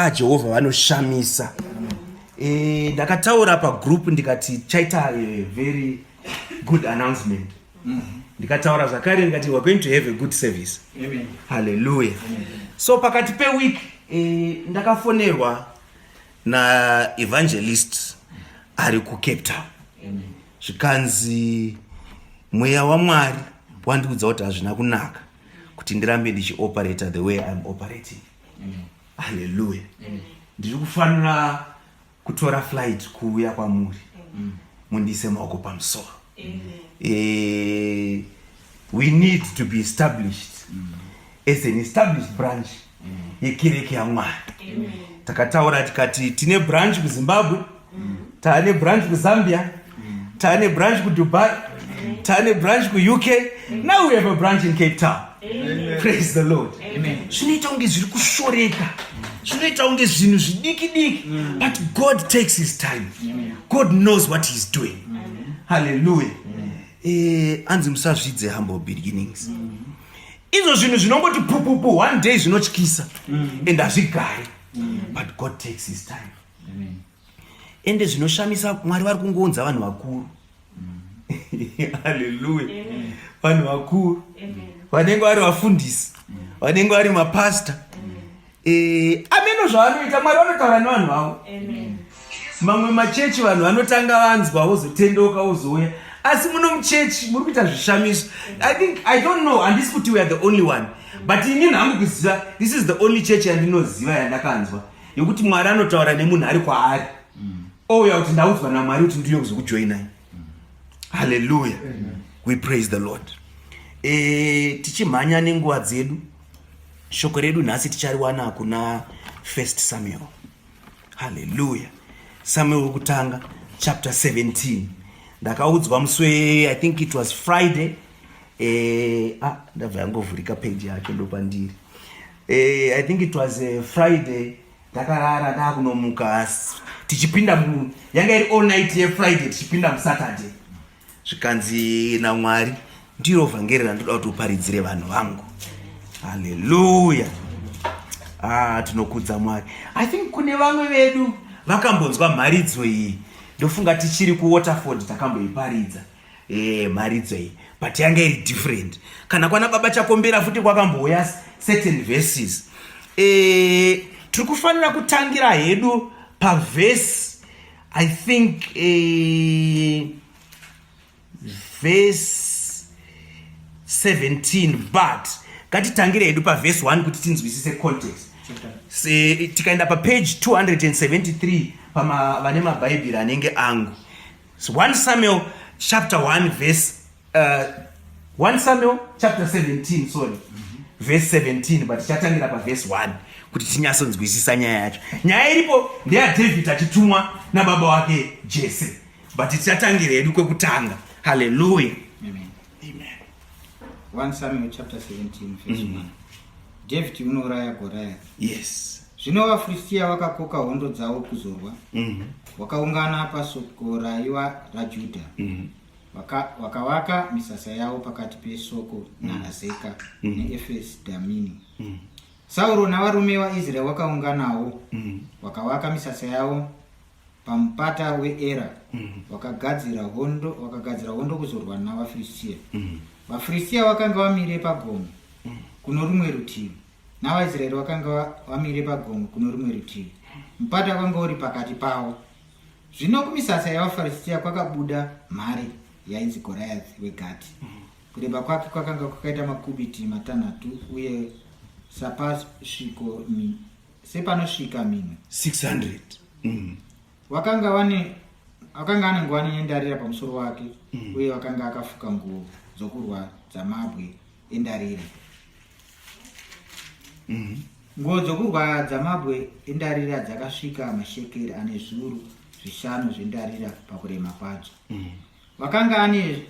Ah, Jehovha vanoshamisa. Ndakataura pagroup ndikati chaita a very good announcement. Ndikataura zvakare ndikati we're going to have a good service. Amen. Hallelujah. So pakati peweek ndakafonerwa naevangelist ari kuCape Town. Zvikanzi mweya waMwari wandiudza kuti hazvina kunaka kuti ndirambe ndichioperata the way I'm operating. Hallelujah. Ndiri kufanira kutora flight kuuya kwamuri, mundiise maoko pamusoro. We need to be established as an established branch yekereke yaMwari. Takataura tikati tine branch kuZimbabwe, taane branch kuZambia, taane branch kuDubai, taane branch kuUK. Now we have a branch in Cape Town. Praise the Lord. Zvinoita kunge zviri kushoreka, zvinoita kunge zvinhu zvidiki diki, but God takes his time. God knows what he's doing. Hallelujah. Anzi musazvidze humble beginnings. Izvo zvinhu zvinongoti pupupu one day zvinotyisa and hazvigari, but God takes his time. Ende zvinoshamisa, Mwari vari kungounza vanhu vakuru. Haleluya. Vanhu vakuru vanenge vari vafundisi, vanenge vari mapasta. Ameno zvavanoita, Mwari vanotaura nevanhu vavo. Mamwe machechi vanhu vanotanga vanzwa, vozotendeuka, vozouya, asi muno muchechi muri kuita zvishamiso. I think, I don't know, handisi kuti we are the only one, but inini hangu kuziva, this is the only church yandinoziva yandakanzwa yekuti Mwari anotaura nemunhu ari kwaari, ouya kuti ndaudzwa naMwari kuti ndiuye kuzokujoinai. Haleluya. We praise the Lord. Tichimhanya nenguva dzedu, shoko redu nhasi tichariwana kuna First Samuel. Haleluya. Samuel wekutanga chapter 17. Ndakaudzwa musi, I think it was Friday. Ah, ndabva yangovhurika page yacho ndopandiri. I think it was Friday. Ndakarara, ndakunomuka tichipinda, yanga iri all night yeFriday tichipinda muSaturday, zvikanzi naMwari, ndiro vhangeri randoda kuti uparidzire vanhu vangu. Haleluya. Ah, tinokudza Mwari. I think kune vamwe vedu vakambonzwa mharidzo iyi. Ndofunga tichiri kuWaterford takamboiparidza mharidzo iyi, but yanga iri different. Kana kwana Baba Chakombera futi kwakambouya certain verses. Tiri kufanira kutangira hedu pavhesi, I think verse 17, but ngatitangire hedu pavhesi 1 kuti tinzwisise context. Tikaenda papage 273 pama vane mabhaibheri anenge angu. So 1 Samuel chapter 1 verse 1 Samuel chapter 17, sorry, verse 17, but tichatangira pavhesi 1 kuti tinyatsonzwisisa nyaya yacho. Nyaya iripo ndeyaDavid achitumwa nababa wake Jese, but tichatangira hedu kwekutanga. Haleluya. Amen. Amen. 1 Samuel chapter 17 verse 1. David unouraya Goliath. Zvino vaFiristia vakakoka hondo dzavo kuzorwa. Vakaungana pasoko raiva raJudha. Vakavaka misasa yavo pakati peSoko naAzeka neEfesi Dhamini. Sauro navarume vaIsraeri vakaunganawo, vakavaka misasa yavo pamupata weEra. Vakagadzira hondo kuzorwa navaFiristia. VaFiristia vakanga vamire pagomo kuno rumwe rutivi, navaIsraeri vakanga vamire pagomo kuno rumwe rutivi. Mupata wakanga uri pakati pavo. Zvino kumisasa yavaFiristia kwakabuda mhare yainzi Goriathi weGati. Kureba kwake kwakanga kwakaita makubiti 6 uye sepanosvika minwe 600. Wakanga ane nguwani yendarira pamusoro wake, uye wakanga akafuka nguo dzokurwa dzamabwe endarira. Nguo dzokurwa dzamabwe endarira dzakasvika mashekeri ane 5,000 zvendarira pakurema kwadzo. Wakanga ane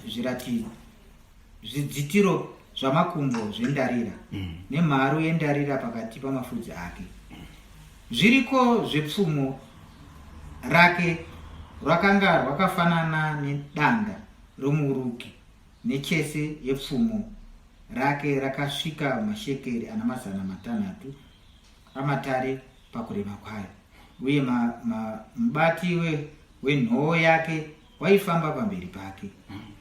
zvidzitiro zvamakumbo zvendarira, nemharu yendarira pakati pamafudzi ake. Zviriko zvepfumo rake rwakanga rwakafanana nedanda romuruki, nechese yepfumo rake rakasvika mashekeri ana 600 amatare. pakurema kwayo, uye mubati wenhoo yake waifamba pamberi pake.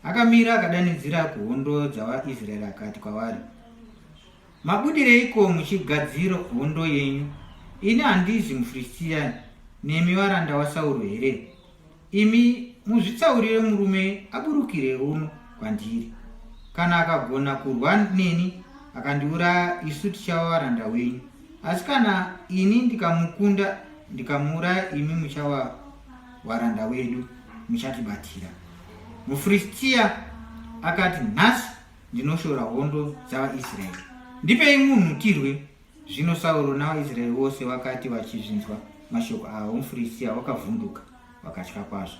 Akamira akadanidzira kuhondo dzavaIsraeri akati kwavari, Mabudireiko muchigadzira hondo yenyu? Ini handizi muFiristia nemi varanda waSauro here? Imi muzvitsaurire murume aburukire uno kwandiri. Kana akagona kurwa neni akandiuraya, isu tichava varanda wenyu. Asi kana ini ndikamukunda ndikamuuraya, imi muchava varanda wedu, muchatibatira. MuFiristia akati, Nhasi ndinoshora hondo dzavaIsraeri. Ndipei munhu tirwe. Zvino Sauro navaIsraeri vose vakati vachizvinzwa mashoko aya omuFiristia, vakavhunduka vakatya kwazvo.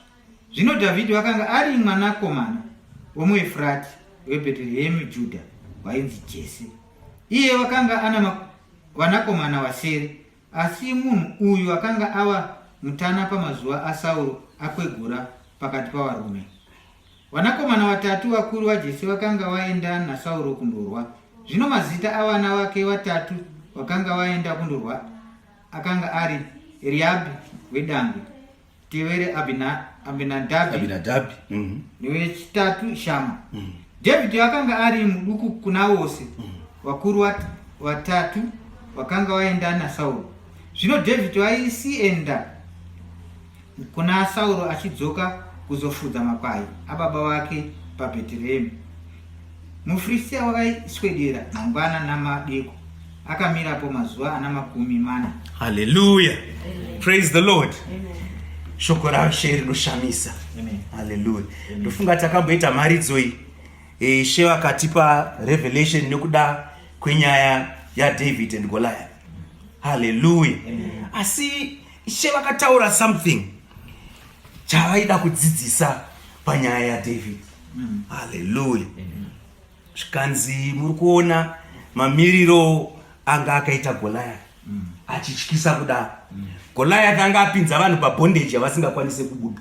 Zvino Dhavhidhi wakanga ari mwanakomana womuEfurati weBheterehemu Judha, wainzi Jese. Iye wakanga ana vanakomana vasere, asi munhu uyu akanga ava mutana pamazuva aSauro akwegura pakati pavarume. Vanakomana vatatu vakuru vaJese vakanga vaenda naSauro kundorwa. Zvino mazita avana vake vatatu vakanga vaenda kundorwa akanga ari Eriabhi wedangwe, tevere Abinadhabhi Abinadabhi. Newechitatu Shama. Dhavhidhi akanga ari muduku kuna vose vakuru vatatu vakanga vaenda naSauro. Zvino Dhavhidhi aisienda kuna Sauro achidzoka kuzofudza makwai ababa vake paBheterehemu. MuFiristia wakaiswedera mangwana namadeko, akamirapo mazuva ana 40. Hallelujah. Praise the Lord. Shoko raShe rinoshamisa. Hallelujah. Ndofunga takamboita mharidzo iyi. Ishe vakatipa revelation nekuda kwenyaya yaDavid and Goliath. Hallelujah. Asi Ishe vakataura something chavaida kudzidzisa panyaya yaDavid. Hallelujah. Zvikanzi muri kuona mamiriro anga akaita Goliath achityisa kudaro. Goliath anga apinza vanhu pabondage yavasingakwanise kubuda.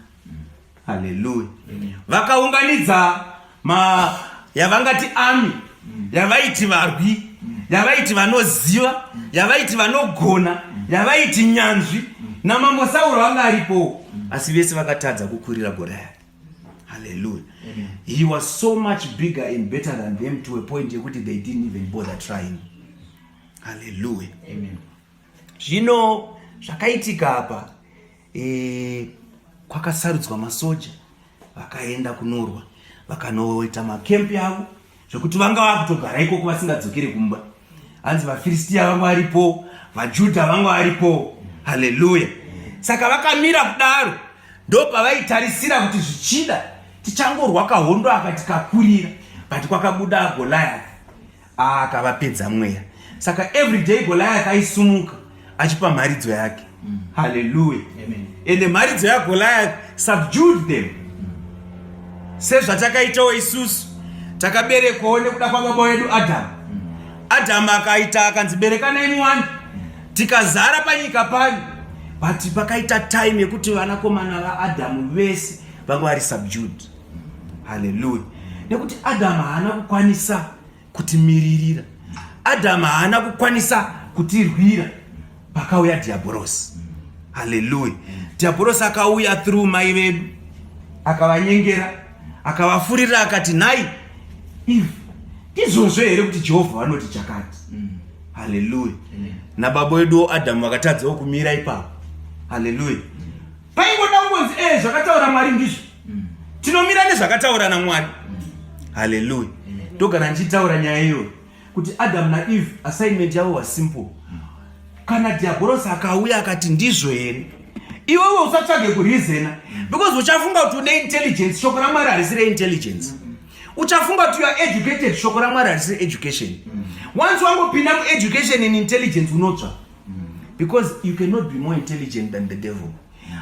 Haleluya. Vakaunganidza ma yavangati army, yavaiti varwi, yavaiti vanoziva, yavaiti vanogona, yavaiti nyanzvi, namambo Sauro anga aripo, asi vese vakatadza kukurira Goliath. Haleluya. He was so much bigger and better than them to a point yekuti they didn't even bother trying. Haleluya. Zvino zvakaitika apa, kwakasarudzwa masoja vakaenda kunorwa, vakanoita makempi avo zvekuti vanga vakutogara ikoko vasingadzokere kumba. Hanzi vaFiristiya vanga varipo, vaJudha vanga varipo. Haleluya. Saka vakamira kudaro, ndopavaitarisira kuti zvichida tichangorwa kahondo aka tikakurira, but kwakabuda Goliath akavapedza mweya. Saka everyday Goliath aisumuka achipa mharidzo yake. Haleluya. Ende mharidzo yaGoliath subdued them, sezvatakaitawo isusu takaberekwawo nekuda kwababa wedu Adhamu. Adhamu akaita akanzi berekanai muwande, tikazara panyika pano, but pakaita time yekuti vanakomana vaAdhamu vese vanga vari subdued. Haleluya. Nekuti Adhamu haana kukwanisa kutimiririra, Adhamu haana kukwanisa kutirwira, pakauya Dhiabhorosi. Haleluya. Dhiabhorosi akauya through mai vedu, akavanyengera, akavafurira, akati nhai Eve, ndizvozvo here kuti Jehovha vanoti chakati? Haleluya. Nababa weduwo Adhamu vakatadzawo kumira ipapo. Haleluya. Paingoda kungonzi zvakataura Mwari ndizvo, tinomira nezvakataura naMwari. Haleluya. Ndogara ndichitaura nyaya iyoyo kuti Adam naEve assignment yavo was simple. Kana Dhiabhorosi akauya akati ndizvo here, iwewe usatsvage kureasona, because uchafunga kuti une intelligence. Shoko raMwari harisi reintelligence. Uchafunga kuti you are educated. Shoko raMwari harisi reeducation. Once wangopinda mueducation and intelligence, unotsva, because you cannot be more intelligent than the devil.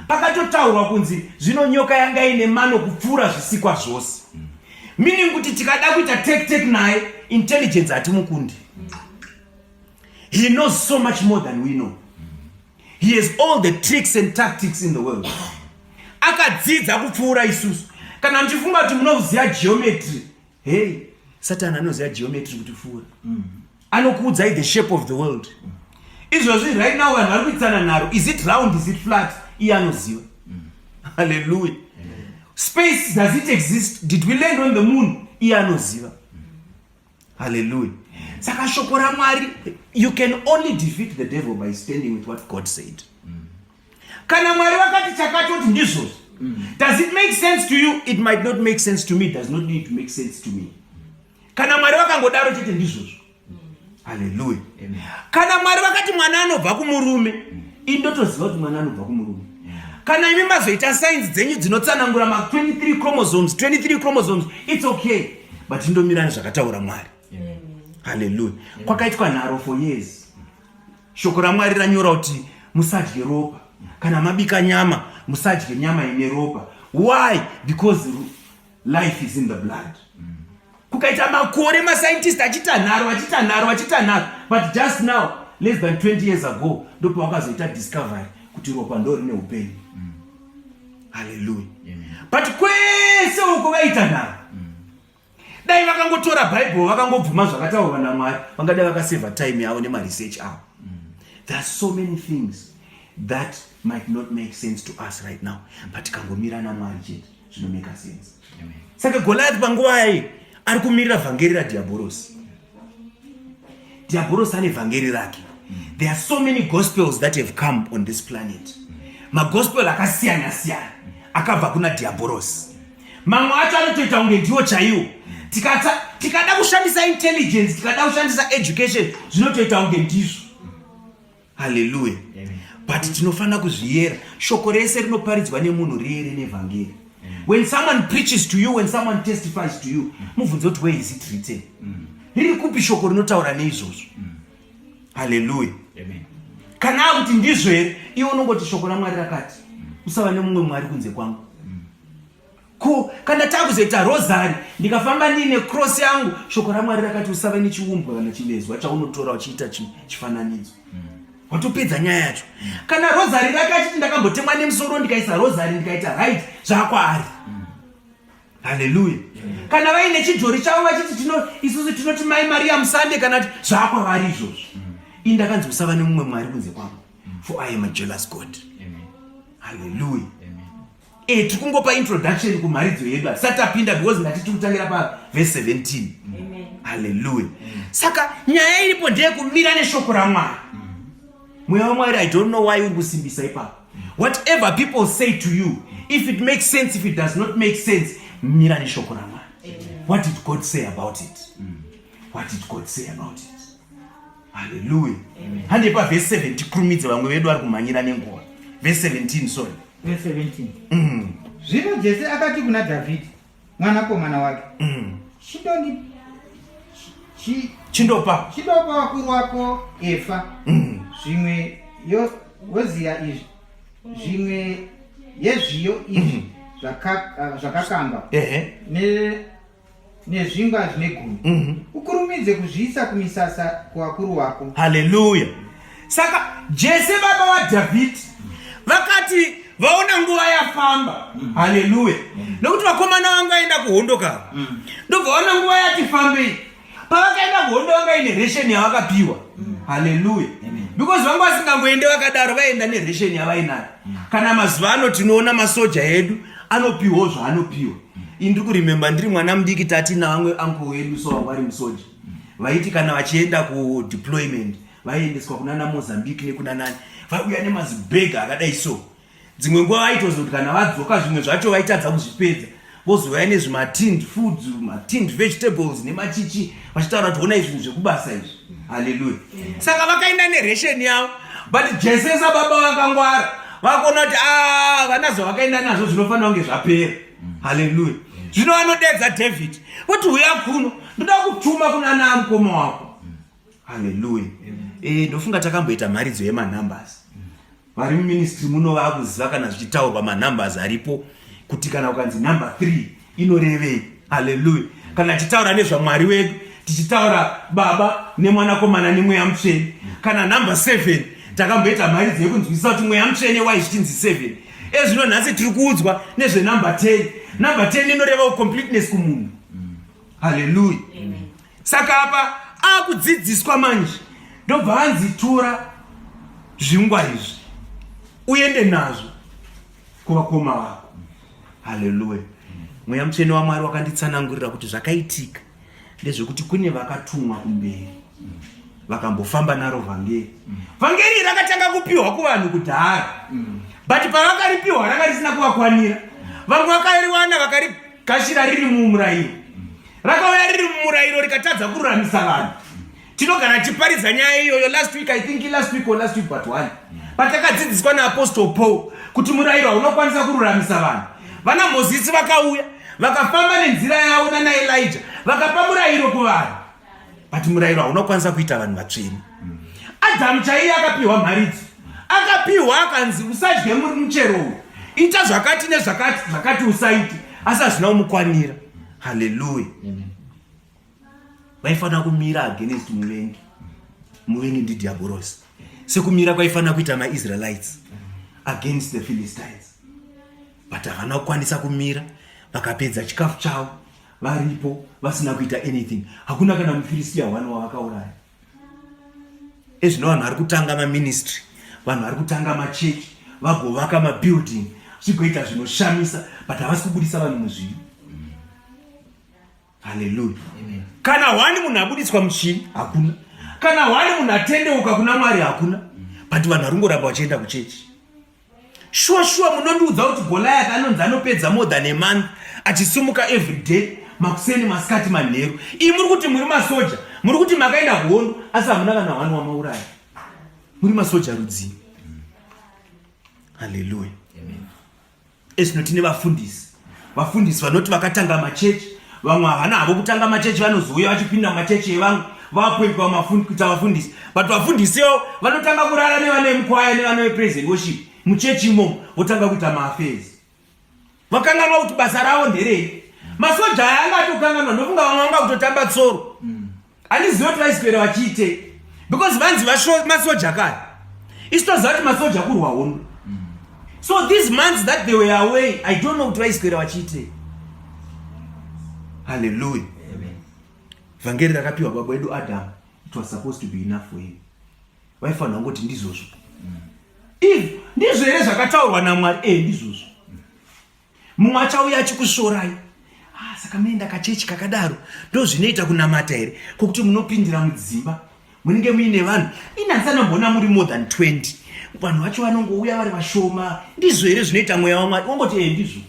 Pakatotaurwa kunzi zvino nyoka yanga ine mano kupfuura zvisikwa zvose, meaning kuti tikada kuita tek tek naye, intelligence hatimukundi. He knows so much more than we know. He has all the tricks and tactics in the world. Akadzidza kupfuura isusu. Kana muchifunga kuti munoziva geometry, hey, Satan anoziva geometry kuti pfuura. Anokuudzai the shape of the world. Izvozvi right now vanhu vari kuitsana nharo, is it round, is it flat? Iye anoziva. Hallelujah. Space, does it exist? Did we land on the moon? Iye anoziva. Hallelujah. Saka shoko raMwari, you can only defeat the devil by standing with what God said. Kana Mwari vakati chakati, kuti ndizvozvo. Does it make sense to you? It might not make sense to me. It does not need to make sense to me. Kana Mwari vakangodaro chete, ndizvozvo. Haleluya. Kana Mwari vakati mwana anobva kumurume, indotoziva kuti mwana anobva kumurume. Kana imi mazoita sainzi dzenyu dzinotsanangura ma23 chromosomes, 23 chromosomes, it's okay, but indomira nezvakataura Mwari. Haleluya. Kwakaitwa nharo for years. Shoko raMwari ranyora kuti musadye ropa. Kana mabika nyama, musadye nyama ine ropa. Why? Because life is in the blood. Kukaita makore mascientist achiita nharo, achiita nharo, achiita nharo, but just now, less than 20 years ago, ndopawakazoita discovery kuti ropa ndo rine upenyu. Haleluya. But kwese uko vaita nharo, dai vakangotora Bhaibheri, vakangobvuma zvakataurwa naMwari, vangadai vakasevha time yavo nemaresearch avo. There are so many things that might not make sense to us right now, but tikangomira naMwari chete, zvinomake sense. Saka Goliath panguva yai ari kumirira vhangeri radhiabhorosi. Dhiabhorosi ane vhangeri rake. There are so many gospels that have come on this planet, magospel akasiyana siyana akabva kuna dhiabhorosi. Mamwe acho anotoita kunge ndiwo chaiwo. Tikada kushandisa intelligence, tikada kushandisa education, zvinotoita kunge ndizvo. Haleluya. But tinofanira kuzviyera. Shoko rese rinoparidzwa nemunhu riyere nevhangeri. When someone preaches to you, when someone testifies to you, mubvunze kuti, "Where is it written? Riri kupi shoko rinotaura neizvozvo?" Haleluya. Kana akuti ndizvo here, iwe unongoti, "Shoko raMwari rakati usava nemumwe mwari kunze kwangu." Ko kana takuzoita rosary, ndikafamba ndiine cross yangu, shoko raMwari rakati usave nechiumbwa kana chivezwa chaunotora uchiita chifananidzo. Watopedza nyaya yacho. Kana rosary rake achiti ndakambotemwa nemusoro, ndikaisa rosary, ndikaita right, zvakwaari. Haleluya. Kana vaine chidhori chavo vachiti tino isusu tinoti Mai Mariya musande, kana ti zvakwavari izvozvo. Ini ndakanzi usava nemumwe mwari kunze kwangu, for I am a jealous God. Haleluya. Tiri kungopa introduction kumharidzo yedu, hatisati tapinda, because ndati tiri kutangira pavhesi 17. Haleluya. Saka nyaya iripo ndeyekumira neshoko raMwari. Mweya waMwari, I don't know why uri kusimbisa ipapo. Whatever people say to you, if it makes sense, if it does not make sense, mira neshoko raMwari. What did God say about it? What did God say about it? Haleluya. Handei pavhesi 7, tikurumidze, vamwe vedu vari kumhanyira nenguva. Vhesi 17, sorry. Verse 17. Zvino Jese akati kuna Dhavhidhi mwanakomana wake, Chindopa. Chindopa vakuru vako efa, zvimwe yoziya izvi, zvimwe yezviyo izvi zvakakangwa nezvingwa zvine 10, ukurumidze kuzviisa kumisasa kuvakuru vako. Haleluya. Saka Jese, baba vaDhavhidhi, vakati vaona nguva yafamba, haleluya, nokuti vakomana vangaenda kuhondo kava, ndobva vaona nguva yati fambei. Pavakaenda kuhondo vanga ine ration yavakapiwa. Haleluya. Because vanga vasingangoende vakadaro, vaenda neration yavainayo. Kana mazuva ano tinoona masoja edu anopiwawo zvaanopiwa. Ini ndiri kuremember ndiri mwana mudiki, tati navamwe uncle wedu, so vanga vari musoja, vaiti kana vachienda kudeployment, vaiendeswa kunana Mozambique nekuna nani, vaiuya nemazibhega akadai. So dzimwe nguva vaitozoti kana vadzoka, zvimwe zvacho vaitadza kuzvipedza, vozouya nezvimatinned foods, matinned vegetables nemachichi, vachitaura kuti, "Honai zvinhu zvekubasa izvi." Haleluya. Saka vakaenda neration yavo, but Jese sababa vakangwara, vakaona kuti a vana zvavakaenda nazvo zvinofanira kunge zvapera. Haleluya. Zvino vanodedza David kuti, "Uya kuno, ndoda kutuma kuna naamukoma wako." Haleluya. Ndofunga takamboita mharidzo yemanumbers. Vari muministry muno vakuziva kana zvichitaurwa manumbers aripo, kuti kana ukanzi number 3 inorevei. Haleluya. Kana tichitaura nezvaMwari wedu, tichitaura Baba neMwanakomana neMweya Mutsvene, kana number 7, takamboita mharidzo yekunzwisisa kuti Mweya Mutsvene wai zvichinzi 7. Ezvino nhasi tiri kuudzwa nezvenumber 10. Number 10 inoreva completeness kumunhu. Haleluya. Saka apa akudzidziswa manje, ndobva anzi, "Tora." Zvingwa izvi uende nazvo kuvakoma vako. Haleluya. Mweya Mutsvene waMwari wakanditsanangurira kuti zvakaitika ndezvekuti kune vakatumwa kumberi vakambofamba naro vhangeri. Vhangeri rakatanga kupiwa kuvanhu kudhara, but pavakaripiwa ranga risina kuvakwanira. Vamwe vakariwana vakarigashira riri mumurayiro, rakauya riri mumurayiro rikatadza kururamisa vanhu. Tinogara tichiparidza nyaya iyoyo. Last week, I think last week or last week but one, patakadzidziswa naApostle Paul kuti murayiro haunokwanisa kururamisa vanhu. Vana Mozisi vakauya vakafamba nenzira yavo nanaElija, vakapa murayiro kuvanhu, but murayiro haunokwanisa kuita vanhu vatsvene. Adhamu chaiye akapiwa mharidzo, akapiwa akanzi usadye muchero uyu, ita zvakati nezvakati, zvakati usaite, asi hazvina kumukwanira. Haleluya. Vaifanira kumira against muvengi. Muvengi ndidhiabhorosi, sekumira kwaifanira kuita maIsraelites against the Philistines, but havana kukwanisa kumira. Vakapedza chikafu chavo varipo vasina kuita anything. Hakuna kana muFilistia one wavakauraya. Ezvino vanhu vari kutanga maministry, vanhu vari kutanga machechi, vagovaka mabuilding, zvigoita zvinoshamisa, but havasi kubudisa vanhu muzvivi. Haleluya. Kana hwani munhu abudiswa muchivi hakuna, kana hwani munhu atendeuka kuna Mwari hakuna, but vanhu vari kungoramba vachienda kuchechi. Shuwa shuwa, munondiudza kuti Goliath anonzi anopedza more than a month achisumuka every day, makuseni, masikati, manheru. Ii muri kuti muri masoja, muri kuti makaenda kuhondo, asi hamuna kana hwani wamauraya. Muri masoja rudzii? Haleluya. Ezvino tine vafundisi, vafundisi vanoti vakatanga machechi. Vamwe havana havo kutanga machechi, vanozouya vachipinda mumachechi evamwe, vapoikwa kuita vafundisi. But vafundisi ivo vanotanga kurara nevana vemukwaya nevana vepraise and worship muchechi imomo, votanga kuita maaffairs. Vakanganwa kuti basa ravo nderei. Masoja aya anga atokanganwa. Ndofunga vamwe vanga kutotamba tsoro. Handizivi kuti vaiswera vachiitei, because vanzi masoja kare. Isu toziva kuti masoja kurwa hondo. So these months that they were away, I don't know kuti vaiswera vachiitei. Haleluya. Vhangeri rakapiwa baba edu Adamu, it was supposed to be enough for him. Vaifanira kungoti ndizvozvo. If ndizvo here zvakataurwa naMwari? E, ndizvozvo. Mumwe achauya achikusvorai. Ah, saka munoenda kachechi kakadaro, ndo zvinoita kunamata here, kwokuti munopindira mudzimba munenge muine vanhu? Ini handisanamboona muri more than 20. Vanhu vacho vanongouya vari vashoma. Ndizvo here zvinoita mweya waMwari? Wongoti e, ndizvo,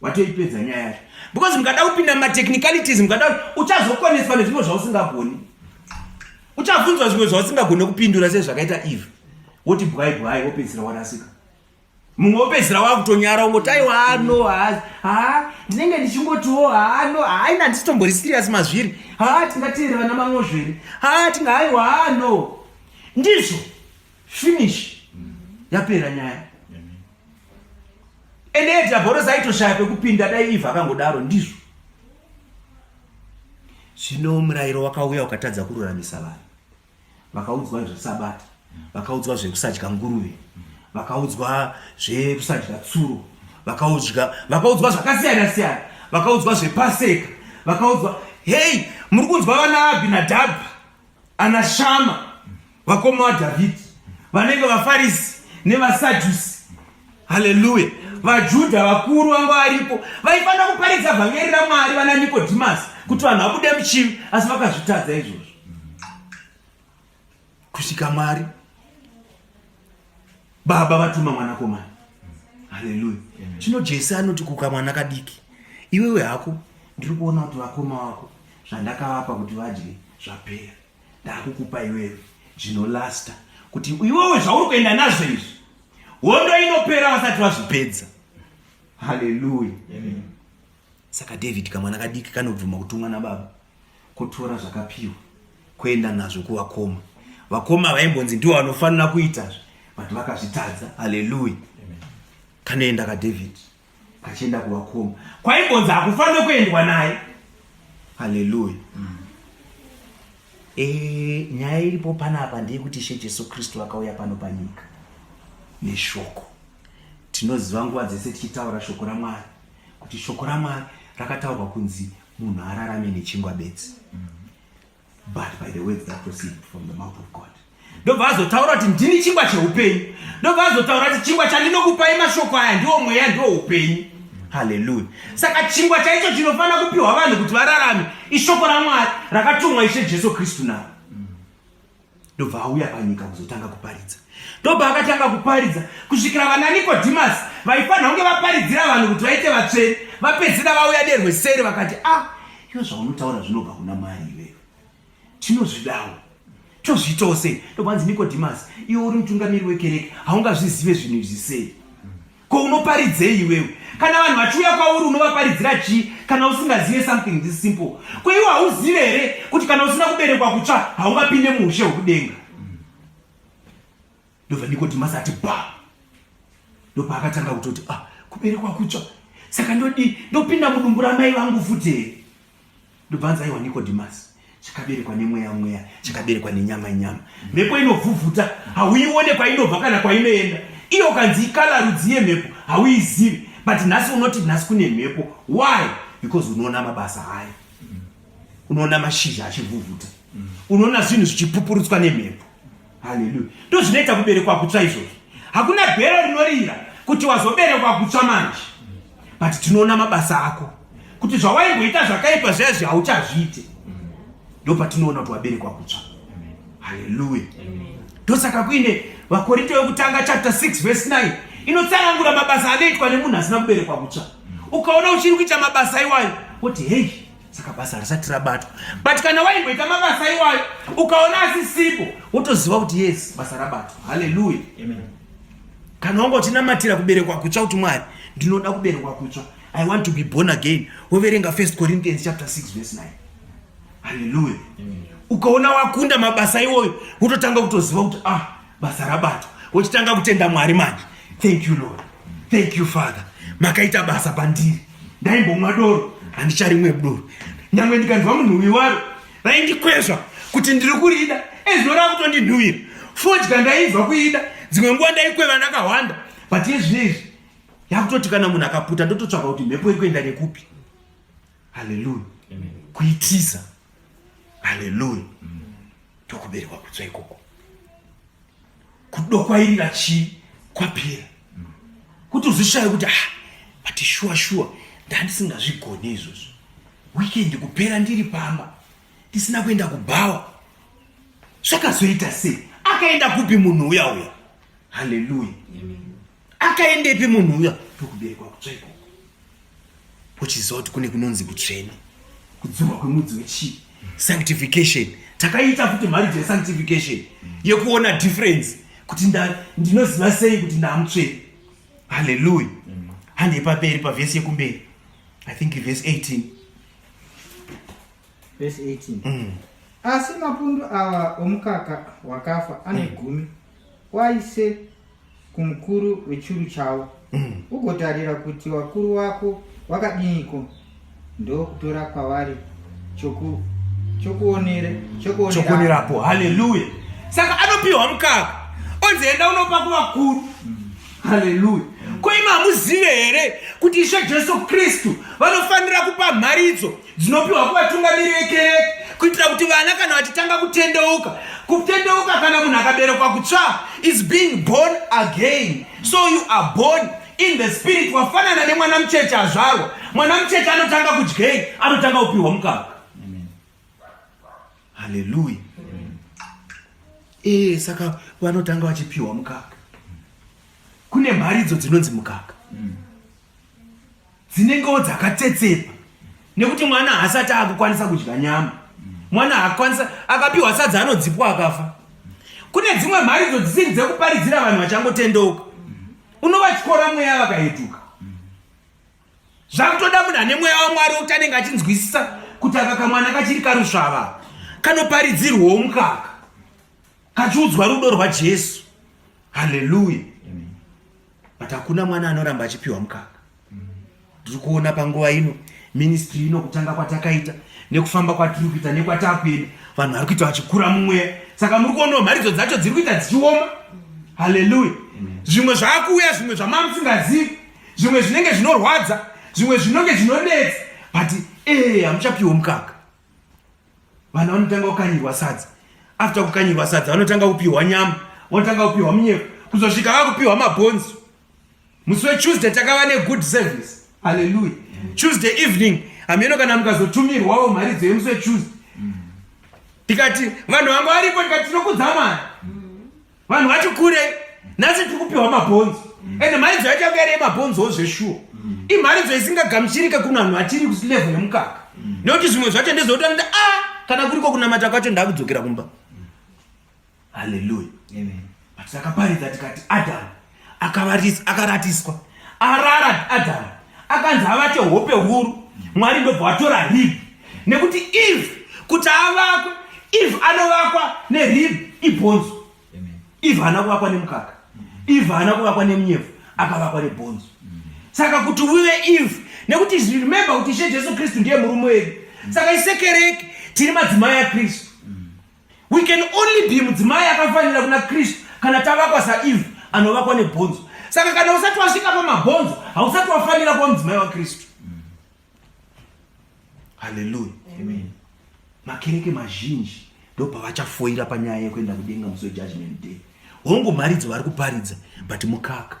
watoipedza nyaya yacho. Because mukada kupinda mumatechnicalities, mukada, uchazokoneswa nezvimwe zvausingagoni, uchabvunzwa zvimwe zvausingagoni kupindura, sezvakaita Eve. Woti bwai bwai, wopedzisira warasika. Mumwe wopedzisira wakutonyara, ungoti aiwa, no, ha, ndinenge ndichingotiwo ha, no, haina, handisitombori serious mazviri. Ha, tingateere vana mang'ozvo here? Ha, tinga, aiwa, ha, no, ndizvo. Finish, yapera nyaya. Ende dhiabhorosi aitoshaya pekupinda dai Eve akangodaro ndizvo. Zvino murayiro wakauya ukatadza kururamisa vanhu. Vakaudzwa zvesabata, vakaudzwa zvekusadya nguruve, vakaudzwa zvekusadya tsuro, vakaudzwa zvakasiyana siyana, vakaudzwa zvepaseka, vakaudzwa. Hei, muri kunzwa vana Abhinadhabhi, ana Shama, vakoma vaDhavhidhi, vanenge vaFarisi nevaSadhusi. Haleluya. VaJudha vakuru vanga varipo vaifanira kuparidza vhangeri raMwari, vana Nikodhimasi, kuti vanhu vabude muchivi, asi vakazvitadza izvozvo kusvika Mwari Baba vatuma mwanakomana. Haleluya. Chino Jesu anoti kukamwana kadiki, iwewe hako, ndiri kuona kuti vakoma vako zvandakavapa kuti vadye zvapera. Ndakukupa iwewe zvinolasta, kuti iwewe zvauri kuenda nazvo izvi, hondo inopera vasati vazvipedza. Haleluya. Saka David, kamwana kadiki, kanobvuma kutumwa nababa kutora zvakapiwa kuenda nazvo kuvakoma. Vakoma vaimbonzi ndivo vanofanira kuitazve, but vakazvitadza. Haleluya. Kanoenda kaDavid kachienda kuvakoma kwaimbonzi hakufaniri kuendwa naye. Haleluya. E, nyaya iripo panapa ndeyekuti Ishe Jesu Kristu akauya pano panyika neshoko. Tinoziva nguva dzese tichitaura shoko raMwari, kuti shoko raMwari rakataurwa kunzi munhu ararame nechingwa bedzi, but by the words that proceed from the mouth of God. Ndobva azotaura kuti ndini chingwa cheupenyu. Ndobva azotaura kuti chingwa chandinokupai mashoko aya ndiwo mweya ndiwo upenyu. Haleluya. Saka chingwa chaicho chinofanira kupiwa vanhu kuti vararame ishoko raMwari rakatumwa Ishe Jesu Kristu naro. Ndobva auya panyika kuzotanga kuparidza. Ndobva akatanga kuparidza kusvikira vana Nikodhimasi vaifanira kunge vaparidzira vanhu kuti vaite vatsvene vapedzisira vauya nerweseri vakati ah, iwe zvaunotaura zvinobva kuna Mwari iwewe. Tinozvidawo. Tozviitawo sei? Ndobva anzi Nikodhimasi, iwe uri mutungamiri wekereke, haungazvizive zvinhu izvi sei? Ko unoparidzei iwewe? Kana vanhu vachiuya kwauri unovaparidzira chii kana usingazive something this simple? Ko iwe hauzive here kuti kana usina kuberekwa kutsva haungapinde muushe hwekudenga? Ndobva Nikodhimasi ati ba. Ndopaakatanga kutoti ah, kuberekwa kutsva. Saka ndodii? Ndopinda mudumbu ramai vangu futi here? Ndobva anzi aiwa Nikodhimasi, chakaberekwa nemweya mweya, chakaberekwa nenyama nyama. Mhepo inovhuvhuta, hauione kwainobva kana kwainoenda. Iyo ukanzi ikala rudzi yemhepo, hauizivi. But nhasi unoti nhasi kune mhepo. Why? Because unoona mabasa ayo. Unoona mashizha achivhuvhuta. Unoona zvinhu zvichipupurutswa nemhepo. Haleluya. Ndozvinoita kuberekwa kutsva izvozvo. Hakuna bhero rinorira kuti wazoberekwa kutsva manje. But tinoona mabasa ako. Kuti zvawaimboita zvakaipa zviya zviya hauchazviite. Ndopatinoona kuti waberekwa kutsva. Haleluya. Ndosaka kuine VaKorinto yekutanga chapter 6 verse 9 inotsanangura mabasa anoitwa nemunhu asina kuberekwa kutsva. Ukaona uchiri kuita mabasa iwayo woti hey saka basa risati rabatwa but kana waimboita mabasa iwayo ukaona asisipo wotoziva kuti yes basa rabatwa. Haleluya. Kana wanga uchinamatira kuberekwa kutsva kuti Mwari ndinoda kuberekwa kutsva, I want to be born again, woverenga 1 Corinthians chapter 6 verse 9. Haleluya. Ukaona wakunda mabasa iwoyo wototanga kutoziva kuti ah, basa rabatwa, wochitanga kutenda Mwari manje. Thank you Lord, thank you Father, makaita basa pandiri. Ndaimbomwa doro, handicharimwe doro. Nyangwe ndikanzwa munhuwi waro raindikwezva kuti ndiri kurida, ezvino rakutondinhuwira. Fodya ndainzwa kuida, dzimwe nguva ndaikweva ndakahwanda, but yezvino izvi yakutoti kana munhu akaputa ndototsvaka kuti mhepo iri kuenda nekupi. Haleluya. Kuitiza. Haleluya. Ndokuberekwa kutsva ikoko. Kudokwairira chii kwapera. Kuti uzvishaye kuti ah, but shuwa shuwa ndandisingazvigone izvozvo. Weekend kupera ndiri pamba ndisina kuenda kubhawa. Zvakazoita sei? Akaenda kupi munhu uya uya? Haleluya. Akaendepi munhu uya? Ndokuberekwa kutsva ikoko. Uchiziva kuti kune kunonzi kutsvene, kudzurwa kwemudzi wechii, sanctification. Takaita futi mharidzo yesanctification yekuona difference kuti ndinoziva sei kuti ndaamutsvene. Haleluya. Handei pamberi pavhesi yekumberi, I think verse 18. Verse 18. Asi mapundu awa omukaka wakafa ane gumi waise kumukuru wechuru chavo, ugotarira kuti wakuru wako wakadiniko, ndokutora kwavari chokuonerapo. Haleluya. Saka anopiwa mukaka onzi enda unopa kuvakuru. Haleluya. Ko imi hamuzive here kuti Ishe Jesu Kristu vanofanira kupa mharidzo dzinopiwa kuvatungamiri vekereke kuitira kuti vana kana vachitanga kutendeuka, kutendeuka kana munhu akaberekwa kutsva is being born again. So you are born in the spirit. Wafanana nemwana mucheche azvarwa. Mwana mucheche anotanga kudyei? Anotanga kupiwa mukaka. Haleluya. Saka vanotanga vachipiwa mukaka. Kune mharidzo dzinonzi mukaka. Dzinengewo dzakatsetsepa nekuti mwana haasati akukwanisa kudya nyama. Mwana haakwanisa, akapiwa sadza anodzipwa akafa. Kune dzimwe mharidzo dzisiri dzekuparidzira vanhu vachangotendeuka. Unovatyora mweya vakahetuka. Zvakutoda munhu ane mweya waMwari wekuti anenge achinzwisisa kuti aka kamwana kachiri karusvava kanoparidzirwawo mukaka, kachiudzwa rudo rwaJesu. Haleluya. But hakuna mwana anoramba achipiwa mukaka. Ndiri kuona panguva ino ministry ino kutanga kwatakaita nekufamba kwatiri kuita nekwatakuenda, vanhu vari kuita vachikura mumweya. Saka muri kuonawo mharidzo dzacho dziri kuita dzichioma. Haleluya. Zvimwe zvaakuuya, zvimwe zvamamusingazivi, zvimwe zvinenge zvinorwadza, zvimwe zvinenge zvinonetsa, but hamuchapiwa mukaka. Vanhu vanotanga kukanyirwa sadza. After kukanyirwa sadza vanotanga kupiwa nyama, vanotanga kupiwa munyeko, kuzosvika vakupiwa mabhonzo. Musi weTuesday takava negood service. Hallelujah. Tuesday evening hameno kana mukazotumirwawo mharidzo yemusi weTuesday. Tikati vanhu vanga varipo, tikati tinokudza Mwari. Vanhu vati kurei, nhasi tiri kupiwa mabhonzo. Ende mharidzo yacho yanga iri yemabhonzowo zveshuwa. Imharidzo isingagamuchirike kuna vanhu vachiri kulevel yemukaka. Nekuti zvimwe zvacho ndezvekuti anoita a kana kuriko kunamata kwacho ndakudzokera kumba. Hallelujah. Amen. But takaparidza tikati Adamu akaratiswa arara. Adamu akanzi avate hope huru, Mwari ndobva watora rib, nekuti Eve kuti avakwe, Eve anovakwa nerib, ibhonzo. Amen. Eve haana kuvakwa nemukaka, Eve haana kuvakwa nemunyevhu, akavakwa nebhonzo. Saka kuti uve Eve, nekuti remember kuti Ishe Jesu Kristu ndiye murume wedu, saka isekereke tiri madzimai aKristu. We can only be mudzimai akafanira kuna Kristu kana tavakwa saEve anovakwa nebhonzo. Saka kana usati wasvika pamabhonzo, hausati wafanira kuva mudzimai waKristu. Haleluya. Amen. Makereke mazhinji ndopavachafoira panyaya yekuenda kudenga musi wejudgment day. Hongu mharidzo vari kuparidza, but mukaka.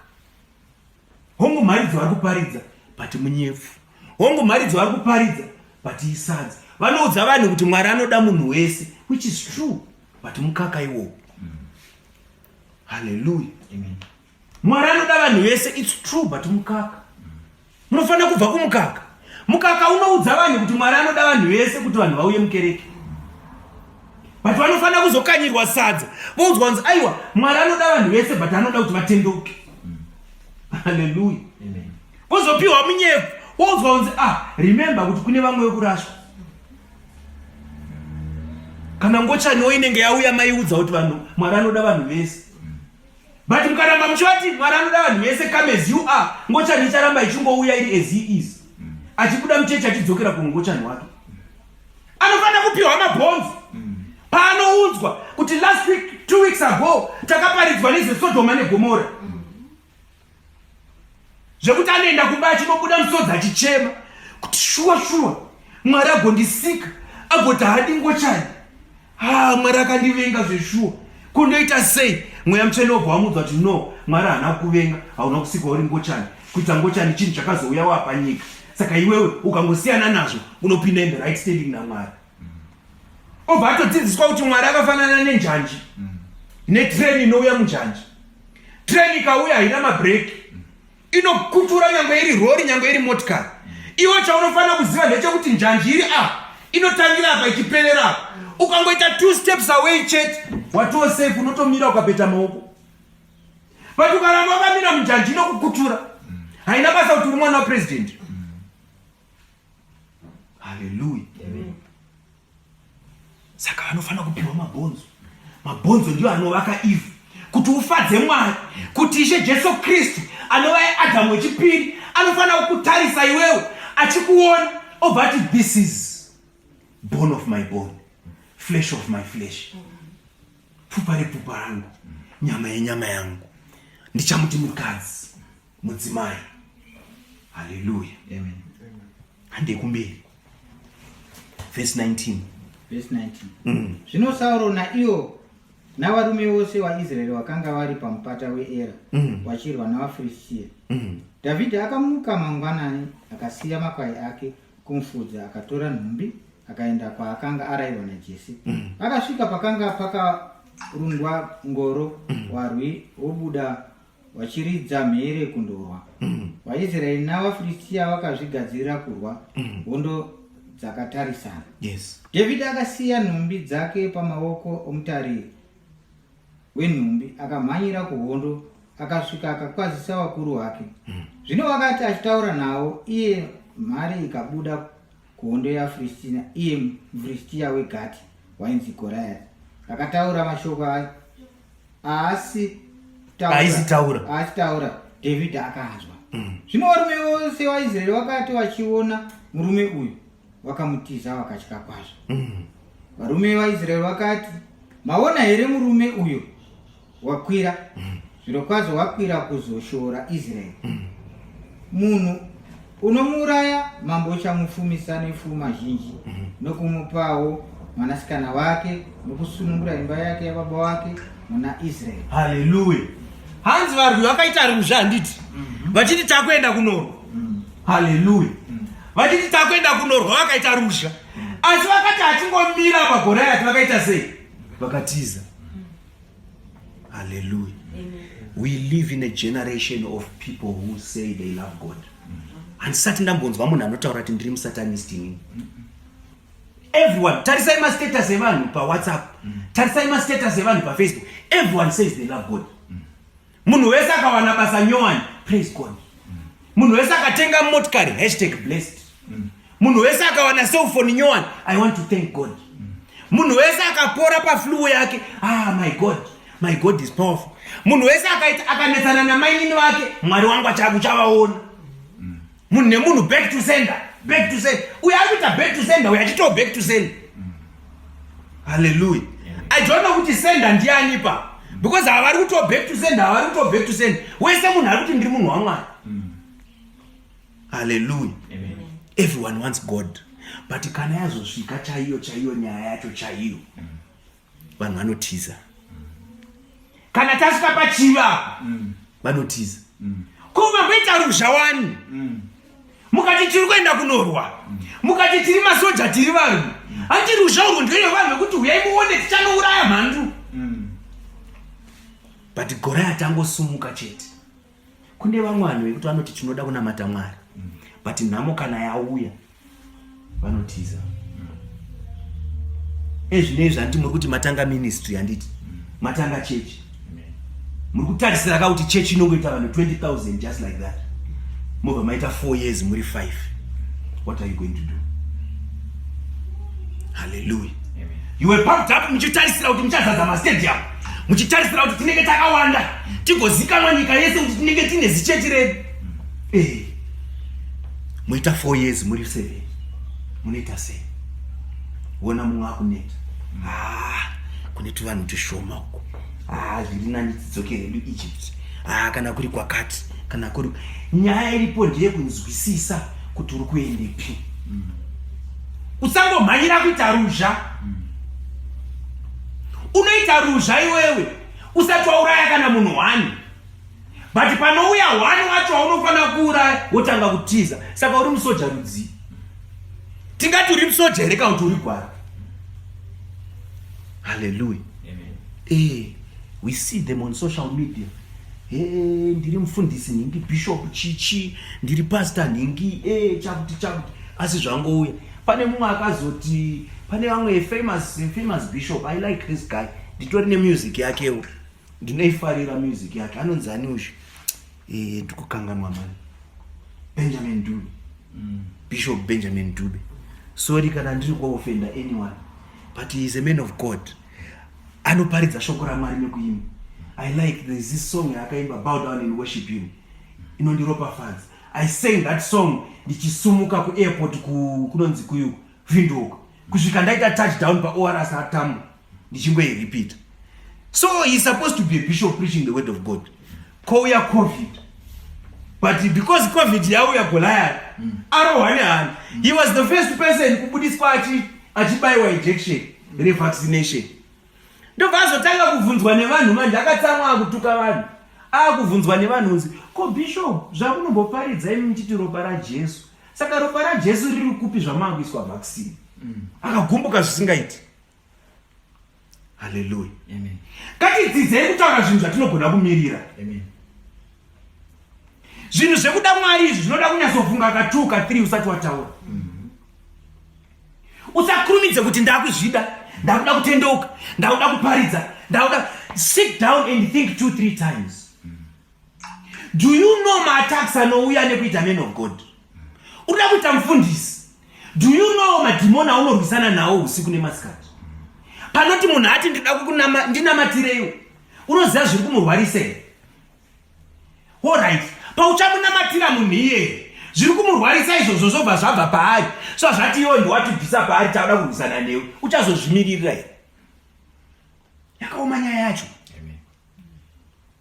Hongu mharidzo vari kuparidza, but munyepfu. Hongu mharidzo vari kuparidza, but isadza. Vanoudza vanhu kuti Mwari anoda munhu wese, which is true, but mukaka iwowo. Haleluya. Amen. Mwari anoda vanhu vese, it's true, but mukaka. Munofanira kubva kumukaka. Mukaka unoudza vanhu kuti Mwari anoda vanhu vese kuti vanhu vauye mukereke, but vanofanira kuzokanyirwa sadza, voudzwa kunzi aiwa, Mwari anoda vanhu vese, but anoda kuti vatendeuke. Haleluya. Amen. Vozopiwa munyepfu, woudzwa kunzi ah, remember kuti kune vamwe vekurashwa. Kana ngochaniwo inenge yauya, maiudza kuti vanhu, Mwari anoda vanhu vese, but mukaramba muchivati Mwari anoda vanhu vese, come as you are, ngochani icharamba ichingouya iri as he is, achibuda muchechi achidzokera kungochani wake. Anofanira kupiwa mabhonzo paanoudzwa kuti last week, 2 weeks ago, takaparidzwa nezveSodhoma neGomora, zvekuti anoenda kumba achinobuda musodzi achichema kuti shuwa shuwa, Mwari agondisika agoti haadi ngochani? Ha, Mwari akandivenga zveshuwa, kundoita sei? Mweya Mutsvene wobva wamuudza kuti no, Mwari haana kukuvenga, hauna kusikwa uri ngochani. Kuita ngochani chinhu chakazouya wapanyika, saka iwewe ukangosiyana nazvo unopinda in the right standing naMwari. Obva atodzidziswa kuti Mwari akafanana nenjanji, netreni inouya munjanji. Treni ikauya haina mabhireki, inokutura nyange iri rori, nyange iri motikari. Iwe chaunofanira kuziva ndechekuti njanji iri apa, inotangira apa ichiperera apa. Ukangoita two steps away chete, watoo safe, unotomira ukapeta maoko. But ukaramba wakamira munjanji, inokukutura, haina basa kuti uri mwana wapresident. Haleluya. Saka vanofanira kupiwa mabhonzo. Mabhonzo ndiyo anovaka ivhu kuti ufadze Mwari, kuti Ishe Jesu Kristu anova Adhamu wechipiri anofanira kukutarisa iwewe, achikuona obva ati, "This is bone of my bone, flesh of my flesh, pfupa repfupa rangu, nyama yenyama yangu, ndichamuti mukadzi, mudzimai." Haleluya. Amen. Handei kumberi, verse 19. Verse 19. Zvino Sauro naivo navarume vose vaIsraeri vakanga vari pamupata weEra vachirwa navaFiristia. Dhavhidhi akamuka mangwanani, akasiya makwai ake kumufudzi, akatora nhumbi, akaenda kwaakanga arayirwa naJese. Akasvika pakanga pakarungwa ngoro, warwi wobuda vachiridza mhere kundorwa. VaIsraeri navaFiristia vakazvigadzirira kurwa, hondo dzakatarisana. Dhavhidhi akasiya nhumbi dzake pamaoko omutariri wenhumbi, akamhanyira kuhondo, akasvika akakwazisa vakuru vake. Zvino wakati achitaura navo iye, mhare ikabuda kuhondo yaFiristia, iye muFiristia weGati wainzi Goriati, akataura mashoko aasi Aisitaura. Aasitaura, Dhavhidhi akanzwa. Zvino varume vose vaIsraeri vakati vachiona murume uyu, vakamutiza vakatya kwazvo. Varume vaIsraeri vakati, "Maona here murume uyo wakwira? Zvirokwazvo wakwira kuzoshora Israeri. Munhu unomuuraya, mambo uchamufumisa nepfuma zhinji nokumupawo mwanasikana wake nokusunungura imba yake yababa wake muna Israeri. Haleluya. Hanzi varwi vakaita ruzha handiti? Vachiti takuenda kunorwa. Haleluya. Vachiti takuenda kunorwa vakaita ruzha. Asi vakati achingomira paGoriati vakaita sei? Vakatiza. Haleluya. We live in a generation of people who say they love God. Handisati ndambonzwa munhu anotaura kuti ndiri musatanist inini. Everyone, tarisai mastatus evanhu paWhatsApp, tarisai mastatus evanhu paFacebook. Everyone says they love God. Munhu wese akawana basa nyowani, praise God. Munhu wese akatenga motikari, hashtag blessed. Munhu wese akawana cellphone nyowani, I want to thank God. Munhu wese akapora paflu yake, ah my God, my God is powerful. Munhu wese akaita akanetsana namainini vake, Mwari wangu uchavaona. Munhu nemunhu back to sender, back to sender. Uyo ari kuita back to sender, uyo achitawo back to sender. Hallelujah. I don't know kuti sender ndiani pa, because havari kuto back to sender, havari kuto back to sender. Wese munhu ari kuti ndiri munhu waMwari. Hallelujah. Everyone wants God, but kana yazosvika chaiyo chaiyo nyaya yacho chaiyo, vanhu vanotiza. Kana tasvika pachiva, vanotiza. Ko mamboita ruzha wani, mukati tiri kuenda kunorwa, mukati tiri masoja, tiri varwi, hanti ruzha urwu ndeye vanhu vekuti huyai muone tichanouraya mhandu. But Goriati angosumuka chete, kune vamwe vanhu vekuti vanoti tinoda kunamata Mwari, but nhamo kana yauya vanotiza. Ezvinezvi handiti muri kuti matanga ministry, handiti matanga chechi, muri kutarisira ka kuti chechi inongoita vanhu 20,000 just like that, mobva maita 4 years muri 5. What are you going to do? Hallelujah. You were pumped up muchitarisira kuti muchazadza mastadium, muchitarisira kuti tinenge takawanda, tigozikanwa nyika yese kuti tinenge tine zichechi redu. Moita 4 years muri 7, munoita sei? Wona mumwe akuneta, ah, kune tuvanhu tushoma uko, ah, zviri nani tidzokere hedu Egypt, ah, kana kuri kwakati, kana kuri. Nyaya iripo ndeyekunzwisisa kuti uri kuendepi. Usangomhanyira kuita ruzha. Unoita ruzha iwewe usati wauraya kana munhu one, but panouya one wacho waunofanira kuuraya, wotanga kutiza. Saka uri musoja rudzii? Tingati uri musoja here kana kuti uri gwara? Haleluya. We see them on social media. Hey, ndiri mufundisi nhingi, bishop chichi, ndiri pastor nhingi, chakuti chakuti, asi zvangouya pane mumwe akazoti pane vamwe famous bishop. I like this guy, nditori nemusic yakewo, ndinoifarira music yake. Anonzi ani uzvi? Ndikukanganwa mani. Benjamin Dube. Bishop Benjamin Dube. Sorry kana ndiri kuofenda anyone, but he is a man of God, anoparidza shoko raMwari nekuimba. I like, there's this song yaakaimba, "Bow Down and Worship Him", inondiropafadza. I sang that song ndichisumuka kuairport kunonzi kuyuku Windhoek kusvika ndaita touchdown paOR Tambo, ndichingoirepeat. So he's supposed to be a bishop preaching the word of God. Kouya COVID, but because COVID yauya, Goliath arohwa nehana. He was the first person kubudiswa achibayiwa injection revaccination. Ndobva azotanga kubvunzwa nevanhu. Manje akatsamwa, akutuka vanhu, akubvunzwa nevanhu unzi, "Ko bishop, zvamunomboparidza imi muchiti ropa raJesu, saka ropa raJesu riri kupi zvamaakuiswa vaccine?" Akagumbuka zvisingaiti. Haleluya. Ngatidzidzei kutaura zvinhu zvatinogona kumirira. Zvinhu zvekuda Mwari izvi zvinoda kunyatsofunga ka2 ka3 usati wataura. Usakurumidze kuti ndakuzvida, ndakuda kutendeuka, ndakuda kuparidza, ndakuda. Sit down and think 2 3 times. Do you know maattacks anouya nekuita man of God? Urida kuita mufundisi, do you know madhimoni aunorwisana nawo usiku nemasikati? Panoti munhu ati ndida ndinamatireiwo, unoziva zviri kumurwarisa here? Alright, pauchamunamatira munhu iyeye, zviri kumurwarisa izvozvo zvobva zvabva paari. So zvati iwe ndiwatibvisa paari, tauda kurwisana newe, uchazozvimiririra here? Yakaoma nyaya yacho.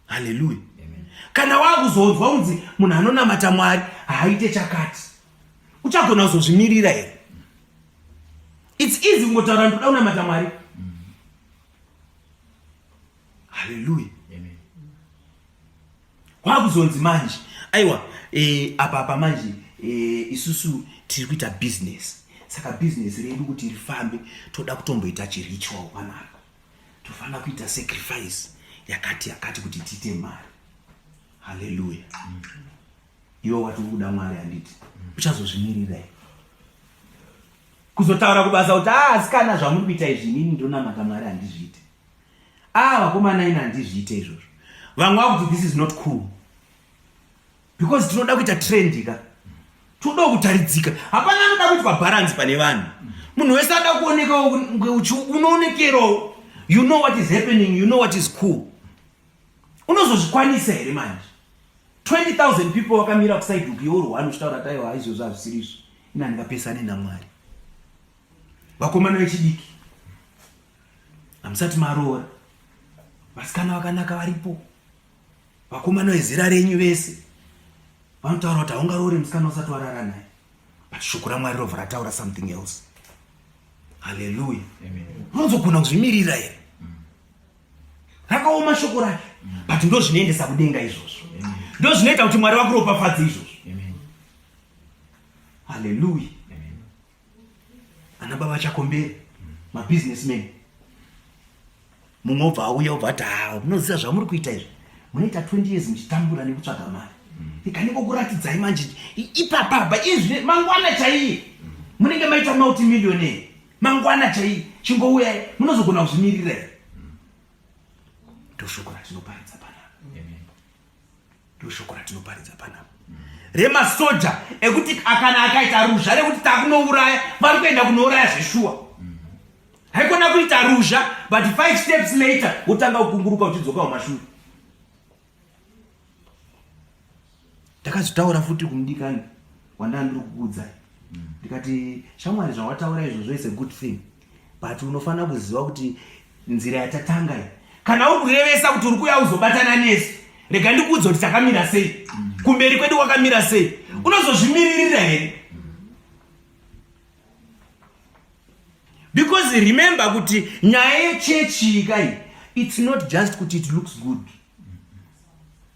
Haleluya. Kana wakuzonzwa kunzi munhu anonamata Mwari haaite chakati, uchagona kuzozvimirira here? It's easy kungotaura ndoda kunamata Mwari. Haleluya. Kwakuzonzi manje aiwa e, apa apa manje e, isusu tiri kuita business saka business redu kuti rifambe toda kutomboita chiritual panapa tofanira kuita sacrifice yakati yakati kuti tiite mari. Haleluya. Iwe wati uri kuda Mwari handiti uchazozvimirira here kuzotaura kubasa kuti ah asikana zvamuri kuita izvi inini ndonamata Mwari handizviite. Ah vakomana ini handizviite izvozvo. Vamwe vakuti this is not cool because tinoda kuita trend ka, toda kutaridzika. Hapana anoda kuitwa balance pane vanhu. Munhu wese anoda kuonekawo unoonekerawo. You know what is happening, you know what is cool. Unozozvikwanisa here manje? 20,000 people vakamira kusaidi uku, iwe uri one uchitaura kuti aiwa izvozvo hazvisiri izvo. Ini handingapesane naMwari. Vakomana vechidiki hamusati maroora, vasikana vakanaka varipo, vakomana vezera renyu vese vanotaura kuti haungaroore musikana usati warara naye, but shoko raMwari robva rataura something else. Haleluya. Unozogona kuzvimirira here? Rakaoma shoko racho, but ndo zvinoendesa kudenga izvozvo, ndo zvinoita kuti Mwari vakuropafadze izvozvo. Haleluya. Ana baba vachakombera, mabusinessmen, mumwe obva auya obva ati ha munoziva zvamuri kuita izvi, munoita 20 years muchitambura nekutsvaga mari, ikanikokuratidzai manje ipapapa izvi mangwana chaiye munenge maita multimillionaire mangwana chaiye, chingouyai munozogona kuzvimirira here? Ndoshoko ratinoparidza panapa, ndoshoko ratinoparidza panapa remasoja ekuti akana akaita ruzha rekuti takunouraya, vari kuenda kunouraya zveshuwa. Haikona kuita ruzha but 5 steps later wotanga kukunguruka uchidzoka kumashure. Ndakazvitaura futi kumudikani wandanga ndiri kukuudzai, ndikati shamwari, zvawataura izvozvo is a good thing, but unofanira kuziva kuti nzira yatatanga iyi, kana uri kurevesa kuti uri kuuya uzobatana nesu, rega ndikuudza kuti takamira sei, kumberi kwedu kwakamira sei, unozozvimiririra here? Because remember kuti nyaya yechechi kai, it's not just kuti it looks good.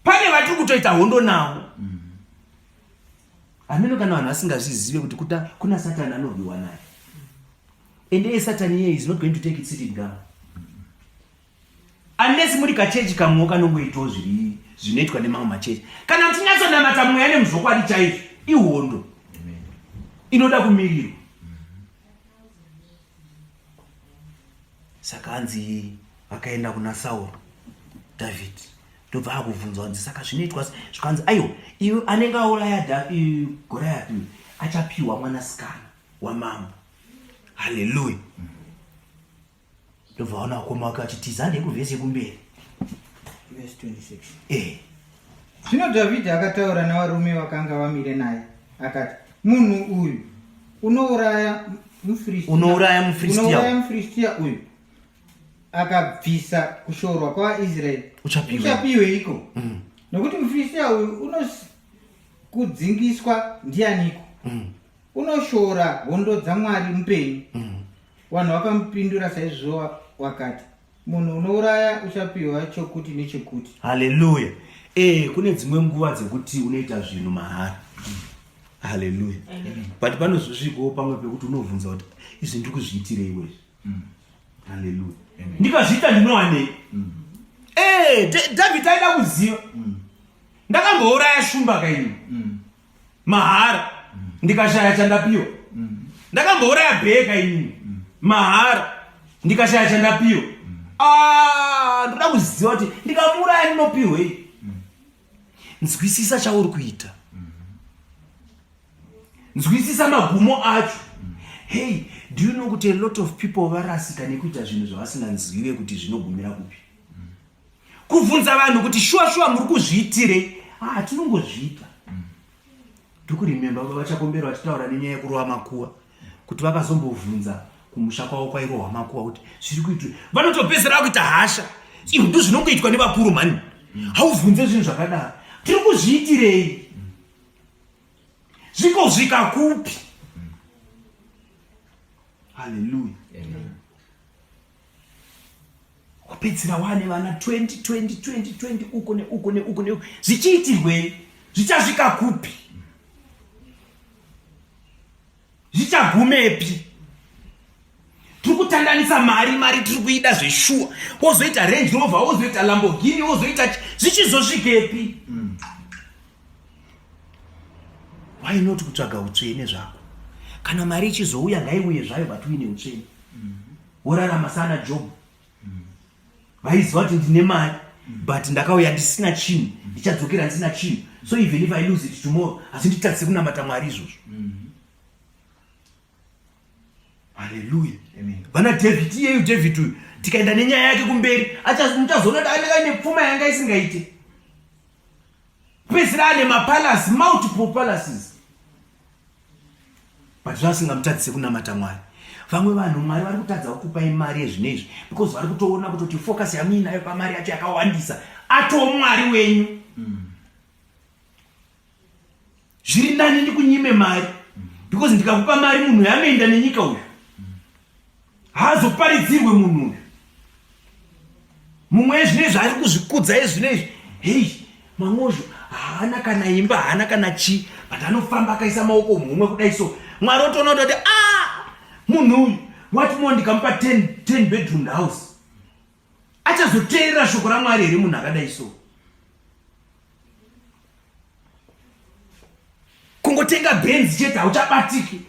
Pane vatiri kutoita hondo navo. Hameno kana vanhu vasingazvizive kuti kuna Satani anorwiwa naye, and iye Satani iye is not going to take it sitting down unless muri kachechi kamwewo kanongoitawo zviri zvinoitwa nemamwe machechi. Kana muchinyatsonamata mweya nemuzvokwadi chaizvo, ihondo inoda kumirirwa. Saka hanzi vakaenda kuna Sauro, David ndobva akubvunzwa hanzi saka zvinoitwa zvikanzi aiwa iwe anenge auraya Goriati uyu achapiwa mwanasikana wamambo. Haleluya. Ndobva vaona vakoma vake vachitiza, handei kuvhesi yekumberi. Verse 26. Zvino Dhavhidhi akataura navarume vakanga vamire naye akati, munhu uyu unouraya muFiristia, Unouraya muFiristia. unouraya muFiristia uyu akabvisa kushorwa kwavaIsraeri, Uchapiwe. uchapiweiko? Nokuti muFiristia uyu unokudzingiswa ndianiko? Unoshora hondo dzaMwari mupenyu. Vanhu vakamupindura saizvozvo wakati, munhu unouraya uchapiwa chokuti nechokuti. Haleluya. Kune dzimwe nguva dzekuti unoita zvinhu mahara. Haleluya. But panozosvikawo pamwe pekuti unobvunza kuti izvi ndiri kuzviitirei izvi? Haleluya. Ndikazviita ndinowanei? David aida kuziva. Ndakambouraya shumba kaini mahara, ndikashaya chandapiwa. Ndakambouraya bheka inini mahara, ndikashaya chandapiwa. Ah, ndoda kuziva kuti ndikamuuraya ndinopihwei? Nzwisisa chauri kuita, nzwisisa magumo acho. Hey, do you know kuti a lot of people varasika nekuita zvinhu zvavasinganzive kuti zvinogumira kupi? Kubvunza vanhu kuti shuwa shuwa muri kuzviitirei? Ah, tinongozviita. Ndikurememba baba vachakombera vachitaura nenyaya yekurova makuva, kuti vakazombobvunza kumusha kwavo kwairohwa makuva kuti zviri kuitwa, vanotopedzera kuita hasha. Izvi ndo zvinongoitwa nevakuru mhani, haubvunze zvinhu zvakadaro. Tiri kuzviitirei? Zvikozvika kupi? Haleluya. Wapedzisira wane vana 20 20 20 20 uko neuko neuko neuko, zvichiitirwei? Zvichasvika kupi? Zvichagumepi? Tiri kutandanisa mari, mari tiri kuida zveshuwa, wozoita Range Rover, wozoita Lamborghini, wozoita zvichizosvikepi? Why not kutsvaga utsvene zvako? Kana mari ichizouya ngaiuye zvayo, but uine utsvene. Worarama sana Job. Vaiziva kuti ndine mari, but ndakauya ndisina chinhu, ndichadzokera ndisina chinhu. So even if I lose it tomorrow, asi nditadzise kunamata Mwari izvozvo. Haleluya. Vana David, iyeyu David uyu, tikaenda nenyaya yake kumberi, muchazoona kuti anenge aine pfuma yanga isingaite. Pedzisira ane mapalace, multiple palaces. But zvasingamutadzise kunamata Mwari. Vamwe vanhu Mwari vari kutadza kukupai mari yezvino izvi because vari kutoona kutoti focus yamuinayo pamari yacho yakawandisa, atoo Mwari wenyu. Zviri nani ndikunyime mari because ndikakupa mari munhu yanoenda nenyika uyu haazoparidzirwe munhu uyu. Mumwe yezvino izvi ari kuzvikudza yezvino izvi, hei mangozvo haana kana imba, haana kana chii, but anofamba akaisa maoko mumwe kudai so Mwari otoona kuti ah, munhu uyu what more ndikamupa 10, 10 bedroom house achazoteerera shoko raMwari here munhu akadai so? Kungotenga Benz chete hauchabatiki.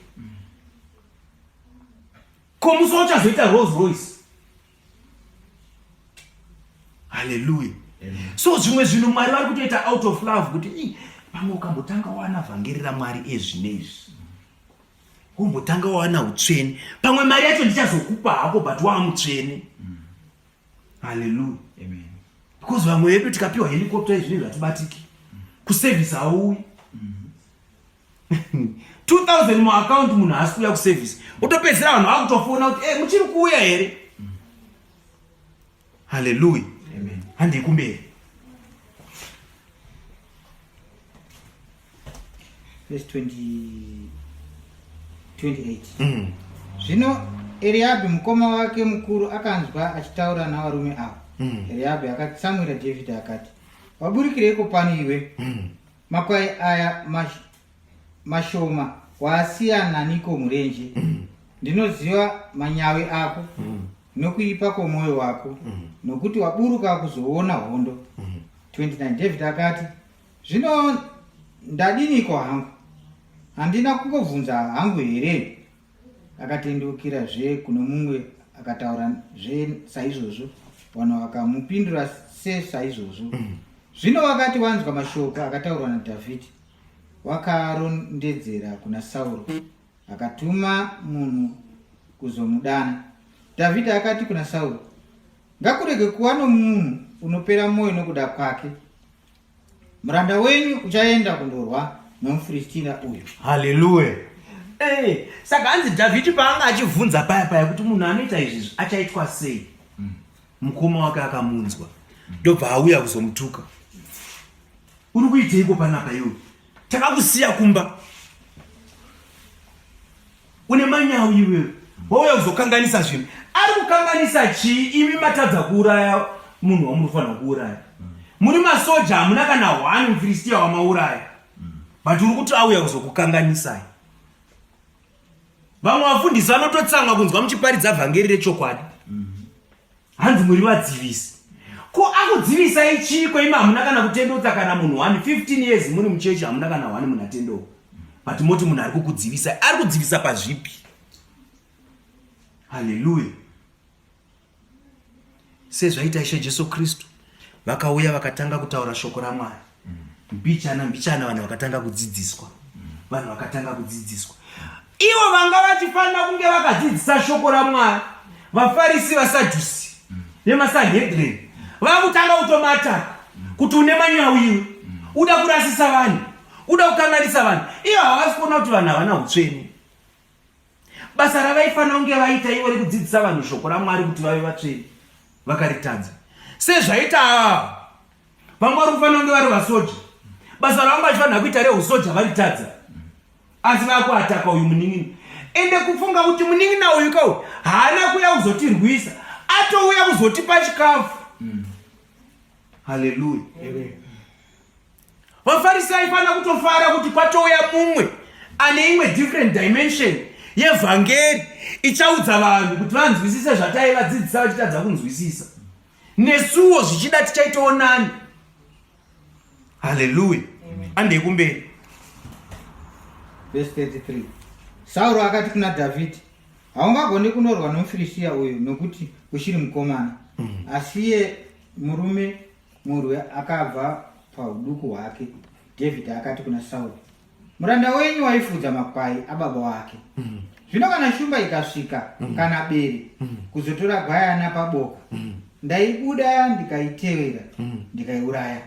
Ko musi wauchazoita Rolls Royce? Haleluya. So zvimwe zvinhu Mwari vari kutoita out of love kuti pamwe ukambotanga wana vhangeri raMwari ezvinezvi, wombotanga wawana utsvene, pamwe mari yacho ndichazokupa hako, but waamutsvene. Haleluya. Because vamwe vedu tikapiwa helicopter izvinezvi hatibatiki, kuservice hauyi. 2000 muaccount munhu haasi kuuya kuservice, utopedzisira vanhu vakutofona kuti hey, muchiri kuuya here? Haleluya. Handei kumberi. Verse 20, 28. Zvino Eriabhi mukoma wake mukuru akanzwa achitaura navarume ava. Eriabhi akatsamwira Dhavhidhi akati, Waburikireiko pano iwe? Makwai aya mashoma waasiya naniko murenje? Ndinoziva manyawi ako nokuipa kwomwoyo wako, nokuti waburuka kuzoona hondo. 29 Dhavhidhi akati, Zvino ndadiniko hangu? Handina kungobvunza hangu here? Akatendeukira-zve kuno mumwe akataura zve saizvozvo, vanhu vakamupindura sesaizvozvo. Zvino wakati wanzwa mashoko akataurwa naDhavhidhi, wakaarondedzera kuna Sauro, akatuma munhu kuzomudana. Dhavhidhi akati kuna Sauro, Ngakurege kuva nomunhu unopera mwoyo nokuda kwake. Muranda wenyu uchaenda kundorwa nomuFiristia uyu. Haleluya. Hey, saka hanzi Dhavhidhi paanga achibvunza paya paya kuti munhu anoita izvi achaitwa sei, mukoma wake akamunzwa, ndobva auya kuzomutuka. Uri kuiteiko panapa iwe? Takakusiya kumba, une manyawi iwewe, wauya kuzokanganisa zvinhu. Ari kukanganisa chii? Imi matadza kuuraya munhu wamunofanira kuuraya. Muri masoja, hamuna kana one muFiristia wamauraya, but uri kuti auya kuzokukanganisai. Vamwe vafundisi vanototsamwa kunzwa muchiparidza vhangeri rechokwadi. Hanzi muri vadzivisi. Ko akudzivisai chiiko imi hamuna kana kutendeutsa kana munhu one? 15 years muri muchechi, hamuna kana one munhu atendeuka, but moti munhu ari kukudzivisai. Ari kudzivisa pazvipi? Haleluya. Sezvaita Ishe Jesu Kristu, vakauya vakatanga kutaura shoko raMwari mbichana mbichana, vanhu vakatanga kudzidziswa, vanhu vakatanga kudzidziswa. Ivo vanga vachifanira kunge vakadzidzisa shoko raMwari, vaFarisi, vaSadhusi nemaSanhedrin, vakutanga kutomataka kuti une manyawi iwe, uda kurasisa vanhu, uda kukanganisa vanhu. Ivo havasi kuona kuti vanhu havana utsvene. Basa ravaifanira kunge vaita ivo rekudzidzisa vanhu shoko raMwari kuti vave vatsvene, vakaritadza. Sezvaita ava vamwe vari kufanira kunge vari vasoja, basa ravanga vachifanira kuita reusoja varitadza, asi vakuataka uyu munin'ina. Ende kufunga kuti munin'ina uyu ka uyu haana kuuya kuzotirwisa, atouya kuzotipa chikafu. Haleluya. VaFarisi vaifanira kutofara kuti kwatouya mumwe ane imwe different dimension yevhangeri ichaudza vanhu kuti vanzwisise zvataivadzidzisa vachitadza kunzwisisa. Nesuwo zvichida tichaitawo nani. Haleluya. Andei kumberi. Verse 33. Sauro akati kuna Dhavhidhi, haungagoni kunorwa nomuFiristia uyu nokuti uchiri mukomana. Asi iye murume murwi akabva pauduku hwake. Dhavhidhi akati kuna Sauro, muranda wenyu waifudza makwai ababa wake. Zvino kana shumba ikasvika kana bere kuzotora gwayana paboka, ndaibuda ndikaitevera, ndikaiuraya,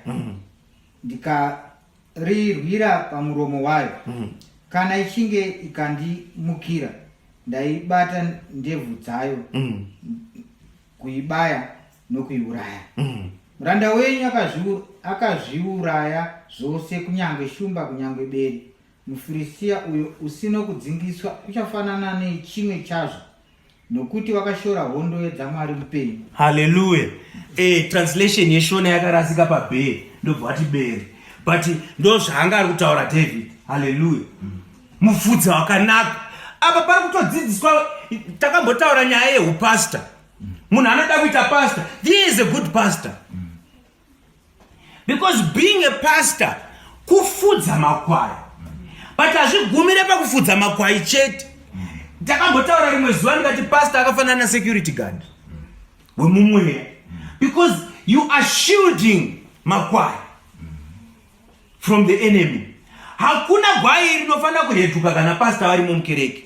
ndikarirwira pamuromo wayo. Kana ichinge ikandimukira, ndaibata ndebvu dzayo, kuibaya nokuiuraya. Muranda wenyu akazviuraya zvose, kunyange shumba kunyange bere. MuFiristia uyo usino kudzingiswa uchafanana nechimwe chazvo, nokuti wakashora hondo dzaMwari mupenyu. Haleluya. Translation yeShona yakarasika pabere, ndobva vati bere, but ndo zvaanga ari kutaura David. Haleluya. Mufudzi wakanaka. Apa pari kutodzidziswa, takambotaura nyaya yeupastor. Munhu anoda kuita pastor, there is a good pastor. Because being a pastor kufudza makwai, but hazvigumire pakufudza makwai chete. Takambotaura rimwe zuva ndikati pastor akafanana na security guard wemumweya, because you are shielding makwai from the enemy. Hakuna gwai rinofanira kuretuka kana pastor varimo mukereke.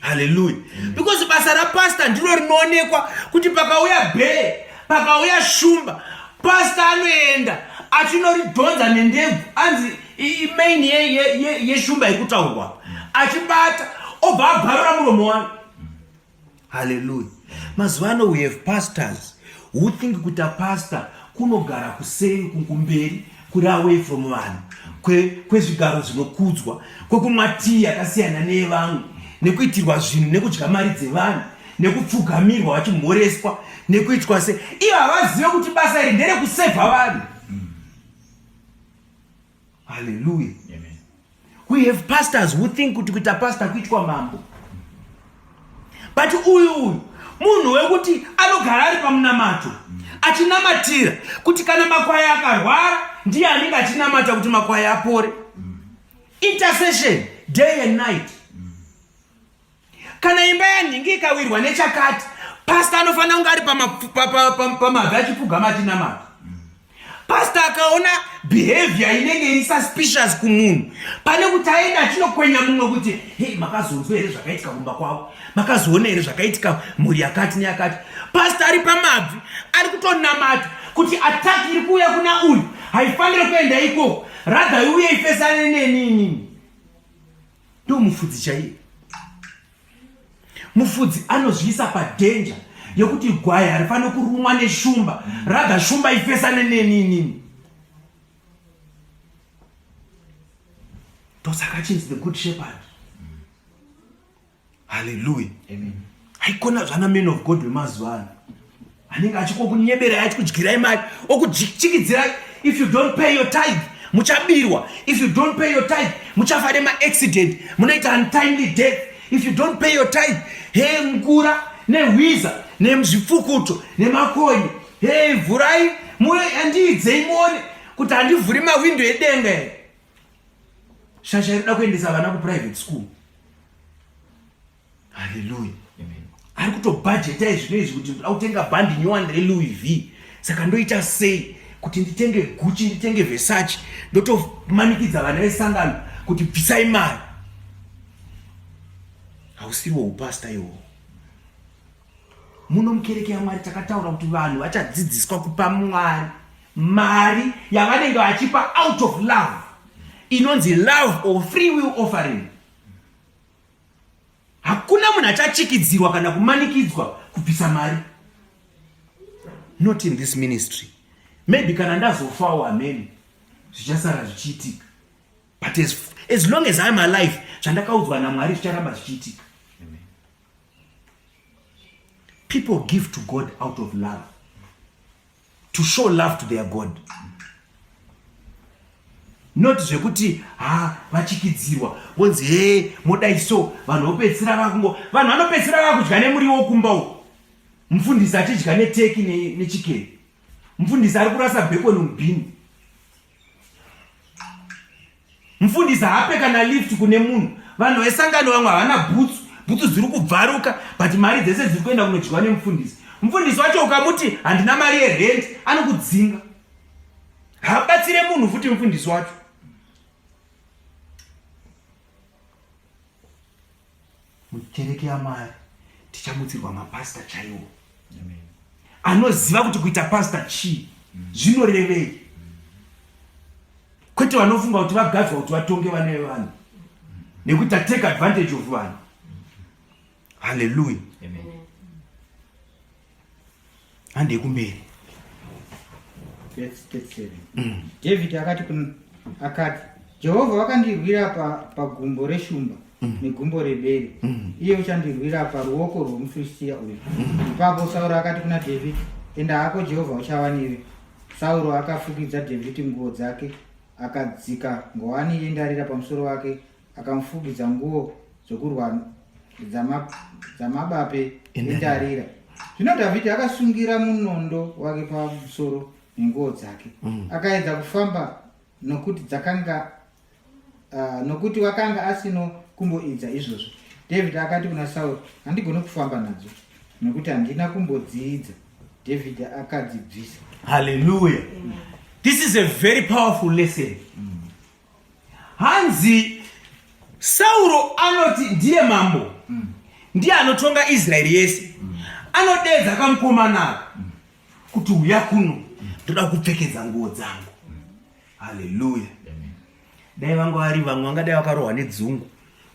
Haleluya. Because basa rapastor ndiro rinoonekwa kuti pakauya bhee, pakauya shumba, pastor anoenda achinoridhonza nendebvu, anzi main yeshumba iri kutaurwa, achibata obva abvarura muromo wayo. Haleluya. Mazuva ano we have pastors who think kuti pastor kunogara kuseri, kumberi, kuri away from vanhu, kwezvigaro zvinokudzwa, kwekumwa tii yakasiyana neyevamwe, nekuitirwa zvinhu, nekudya mari dzevanhu, nekupfugamirwa vachimhoreswa, nekuitwa se ivo havazive kuti basa iri nderekusevha vanhu. Haleluya. We have pastors who think kuti kuita pastor kuitwa mambo, but uyu munhu wekuti anogara ari pamunamato achinamatira kuti kana makwai akarwara ndiye anenge achinamata kuti makwai apore. Intercession day and night. Kana imba yanhingi ikawirwa nechakati, pastor anofanira kunge ari pamabvi achipfugama achinamata. Pastor akaona behavior inenge iri suspicious kumunhu, pane kuti aenda achinokwenya mumwe kuti, hei, makazonzwa here zvakaitika kumba kwavo? Makazoona here zvakaitika mhuri yakati neyakati? Pastor ari pamabvi ari kutonamata kuti attack iri kuuya kuna uyu haifaniri kuenda ikoko, rather iuye ifesane neni inini. Ndo mufudzi chaiye. Mufudzi anozviisa padenja yekuti gwai harifaniri kurumwa neshumba, rather shumba ifesane neni inini. Ndosaka achinzi the good shepherd. Haleluya. Haikona zvana man of God vemazuva ano anenge achikokunyeberai, achikudyirai mari, okuchikidzirai. If you don't pay your tithe muchabirwa, if you don't pay your tithe muchafa nemaaccident, munoita untimely death. If you don't pay your tithe, he ngura nehwiza nezvipfukuto nemakonye, he vhurai andiidzei muone kuti handivhuri mawindo edenga here. Shasha irikuda kuendesa vana kuprivate school. Haleluya. Ari kutobhajeta izvino izvi kuti ndoda kutenga bhandi nyowani reLouis V, saka ndoita sei kuti nditenge Gucci, nditenge Versace? Ndotomanikidza vana vesangano kuti bvisai mari. Hausiriwo upasta iwowo. Muno mukereke yaMwari takataura kuti vanhu vachadzidziswa kupa Mwari mari yavanenge vachipa out of love, inonzi love or free will offering. Hakuna munhu achachikidzirwa kana kumanikidzwa kubvisa mari, not in this ministry. Maybe kana ndazofawo hamene zvichasara zvichiitika, but as long as I'm alive, zvandakaudzwa naMwari zvicharamba zvichiitika. People give to God out of love, to show love to their God, not zvekuti ha vachikidzirwa vonzi hee modai so. Vanhu vopedzisira vakungo, vanhu vanopedzisira vakudya nemuriwo kumba uko, mufundisi achidya neturkey nechicken, mufundisi ari kurasa bacon mubhini, mufundisi haape kana lift kune munhu. Vanhu vesangano vamwe havana bhutsu, bhutsu dziri kubvaruka, but mari dzese dziri kuenda kunodyiwa nemufundisi. Mufundisi wacho ukamuti handina mari yerent, anokudzinga. Habatsire munhu futi mufundisi wacho. Mukereke yaMwari tichamutsirwa mapasta chaiwo anoziva kuti kuita pasta chii, zvinorevei, kwete vanofunga kuti vagadzwa kuti vatonge vane vevanhu nekuti take advantage of vanhu. Haleluya. Handei kumberi. Verse 37. David akati, "Jehovha wakandirwira pagumbo reshumba negumbo rebere. Iye uchandirwira paruoko rwomuFiristia uyu." Ipapo Sauro akati kuna David, "Enda hako, Jehovha uchava newe." Sauro akafukidza Dhavhidhi nguo dzake, akadzika ngowani yendarira pamusoro wake, akamufukidza nguo dzokurwa dzamabape endarira. Zvino Dhavhidhi akasungira munondo wake pamusoro nenguo dzake. Akaedza kufamba nokuti dzakanga nokuti wakanga asino kumboidza izvozvo. David akati kuna Sauro, "Handigoni kufamba nadzo, nokuti handina kumbodziidza." David akadzibvisa. Hallelujah. This is a very powerful lesson. Hanzi Sauro anoti ndiye mambo, ndiye anotonga Israeri yese. Anodedza kamukomana kuti, "Uya kuno, ndoda kupfekedza nguo dzangu." Haleluya. Dai vanga vari vamwe, vangadai vakarohwa nedzungu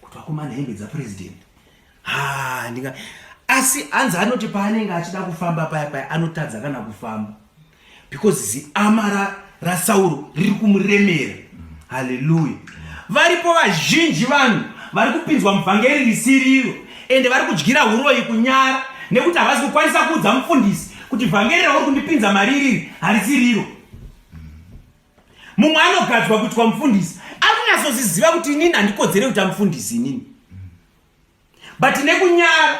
kuti vakomana, hembe dzapurezidendi ha ndinga. Asi hanzi anoti paanenge achida kufamba paya paya, anotadza kana kufamba because ziama raSauro riri kumuremera. Haleluya. Varipo vazhinji vanhu vari kupinzwa muvhangeri risiriro, ende vari kudyira uroyi kunyara nekuti havasi kukwanisa kuudza mufundisi kuti vhangeri rauri kundipinza maririri harisiriro. Mumwe anogadzwa kuitwa mufundisi ari kunyatsoziziva kuti inini handikodzere kuita mufundisi inini, but nekunyara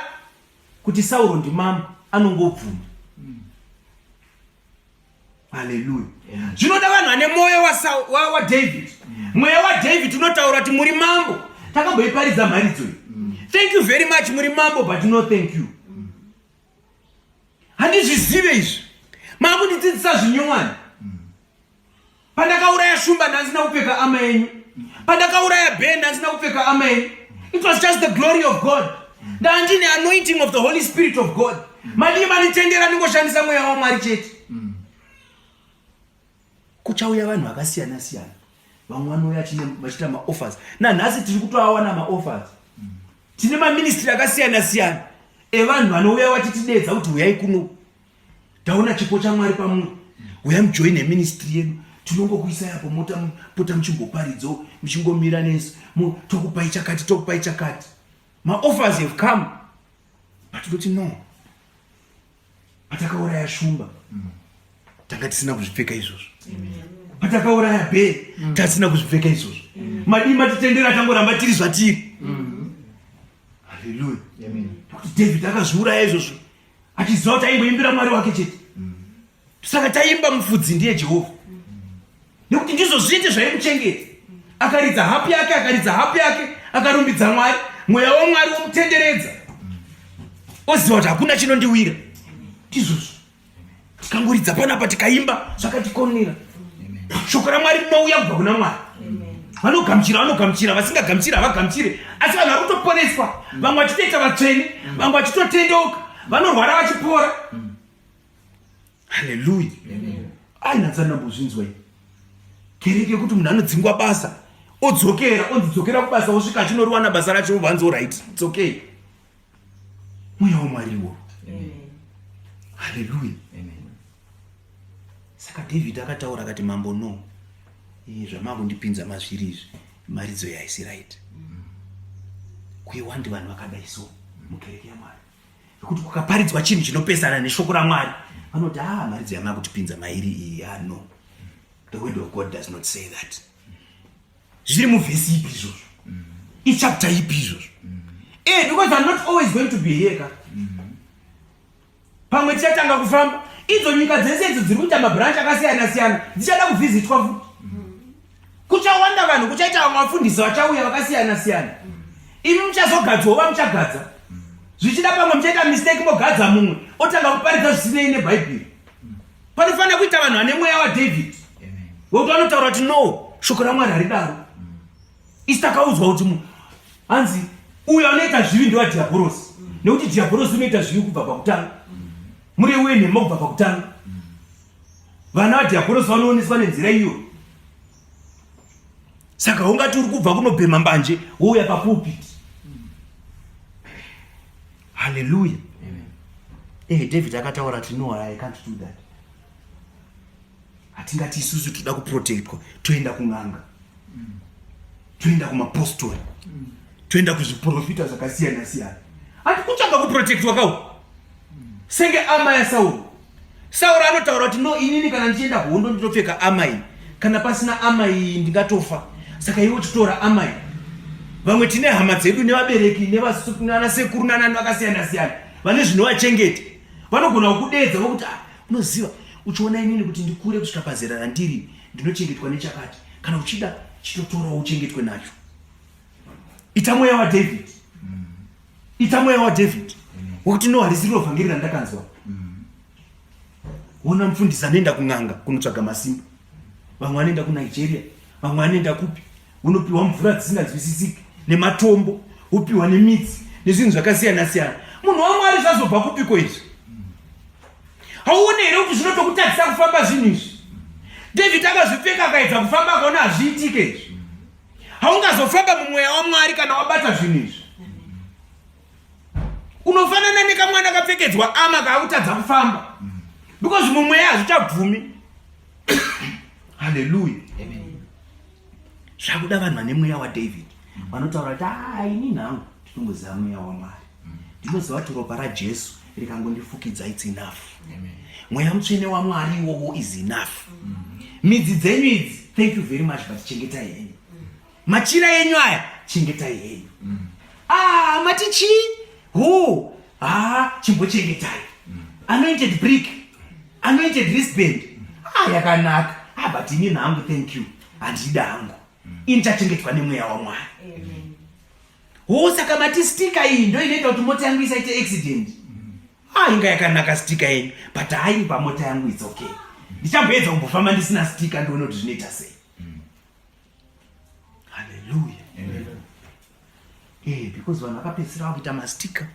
kuti Sauro ndimambo, anongobvuma. Haleluya. Zvinoda vanhu vane mwoyo waDavid. Mweya waDavid unotaura kuti muri mambo, takamboiparidza mharidzo iyi, thank you very much, muri mambo, but no thank you, handizvizive izvi, maakundidzidzisa zvinyowani. Pandakauraya shumba ndandisina kupfeka armour yenyu, pandakauraya bear ndandisina kupfeka armour yenyu. It was just the glory of God. Ndandine anointing of the Holy Spirit of God. Madii manditendera ndingoshandisa mweya waMwari chete? Kuchauya vanhu vakasiyana siyana. Vamwe vanouya vachiita maoffers. Nanhasi tiri kutoawana maoffers. Tine maministry akasiyana siyana evanhu vanouya vachitidedza kuti uyai kuno, taona chipo chaMwari pamuri, uyai mujoine ministry yedu, tinongokuisai apo, mota pota muchimboparidzawo, muchingomira nesu, tokupai chakati, tokupai chakati. Maoffers have come, but toti no. Patakauraya shumba tanga tisina kuzvipfeka izvozvo, patakauraya bear tasina kuzvipfeka izvozvo. Madii matitendera tangoramba tiri zvatiri? Haleluya. Nekuti David akazviuraya izvozvo achiziva kuti aingoimbira Mwari wake chete. Saka taimba "Mufudzi ndiye Jehovha" nekuti ndizvo zviite zvaimuchengeta. Akaridza hapu yake, akaridza hapu yake, akarumbidza Mwari, mweya waMwari womutenderedza, oziva kuti hakuna chinondiwira. Ndizvozvo, tikangoridza panapa, tikaimba zvakatikonera, shoko raMwari rinouya kubva kuna Mwari. Vanogamuchira vanogamuchira, vasingagamuchiri havagamuchire, asi vanhu vari kutoponeswa, vamwe vachitoita vatsvene, vamwe vachitotendeuka, vanorwara vachipora. Haleluya. Ainatsa ndambozvinzwa iyi kereke yekuti munhu anodzingwa basa, odzokera, onzi dzokera kubasa, osvika achinoriwana basa racho, obvanzi alright, it's okay. Mweya waMwariwo. Haleluya. Saka David akataura akati, "Mambo, no, zvamakundipinza mazviri izvi, maridzo yaisi right." Kuiwandi vanhu vakadai so mukereke yaMwari. Yekuti kukaparidzwa chinhu chinopesana neshoko raMwari, vanoti ah, mharidzo yamakutipinza mairi iyi, ah no. The word of God does not say that. Zviri muvhesi ipi izvozvo? Ichapter ipi izvozvo? Eh, because I'm not always going to be here ka. Pamwe tichatanga kufamba. Idzo nyika dzese idzo dziri kuita mabranch akasiyana siyana dzichada kuvhizitwa futi. Kuchawanda vanhu, kuchaita vamwe vafundisi vachauya vakasiyana siyana. Imi muchazogadzwawo vamuchagadza. Zvichida pamwe muchaita mistake mogadza mumwe otanga kuparidza zvisinei neBhaibheri. Panofanira kuita vanhu vane mweya waDavid wekuti vanotaura kuti no, shoko raMwari haridaro. Isu takaudzwa kuti hanzi uyo anoita zvivi ndewadhiabhorosi, nekuti dhiabhorosi unoita zvivi kubva pakutanga, murevi wenhema kubva pakutanga. Vana vadhiabhorosi vanooneswa nenzira iyo. Saka ungati uri kubva kunobhema mbanje wouya papulpit. Haleluya. Eh, David akataura kuti no, I can't do that. Hatingati isusu toda kuprotectwa toenda kun'anga, toenda kumapostori, toenda kuzviprofita zvakasiyana siyana. Hati kutsvaga kuprotectwa kau senge ama yaSauro. Sauro anotaura kuti no, inini kana ndichienda hondo ndinopfeka ama iyi, kana pasina ama iyi ndingatofa. Saka iwe uchitora ama iyi. Vamwe tine hama dzedu nevabereki nevanasekuru nanani vakasiyana siyana vane zvinovachengeta, vanogona kukudeedza vokuti ah, unoziva uchiona inini kuti ndikure kusvika pazera randiri ndinochengetwa nechakati, kana uchida chitotorawo uchengetwe nacho. Ita mweya waDavid. Ita mweya waDavid wekuti no, harisiro vhangeri randakanzwa. Wona mufundisi anoenda kun'anga kunotsvaga masimba, vamwe vanoenda kuNigeria, vamwe vanoenda kupi, unopiwa mvura dzisinganzwisisiki nematombo, wopiwa nemidzi nezvinhu zvakasiyana siyana. Munhu waMwari, zvazobva kupiko izvi? Hauone here kuti zvinotokutadzisa kufamba zvinhu izvi? David akazvipfeka akaedza kufamba akaona hazviitike izvi. Haungazofamba mumweya waMwari kana wabata zvinhu izvi. Unofanana nekamwana kapfekedzwa ama kaakutadza kufamba because mumweya hazvichabvumi. Haleluya. Zvakuda vanhu vane mweya waDavid vanotaura kuti ah, ini nhangu ndinongoziva mweya waMwari, ndinoziva kuti ropa raJesu rikangondifukidza it's enough. Mweya mutsvene waMwari iwowo is enough. Midzi dzenyu idzi, thank you very much, but chengetai henyu. Machira enyu aya, chengetai henyu. Ah, mati chii? Hu, ah, chimbochengetai. Anointed brick, anointed wristband, ah, yakanaka. Ah, but ini nhangu, thank you, handida hangu. Ini chachengetwa nemweya waMwari. Ho, saka mati stika iyi ndo inoita kuti mota yangu isaite accident. Ah, inga yakanaka stika yenyu, but hayi pamota yangu it's okay. Ndichamboedza kumbofamba ndisina stika ndione kuti zvinoita sei. Haleluya. Eh, because vanhu vakapedzisira vakuita mastika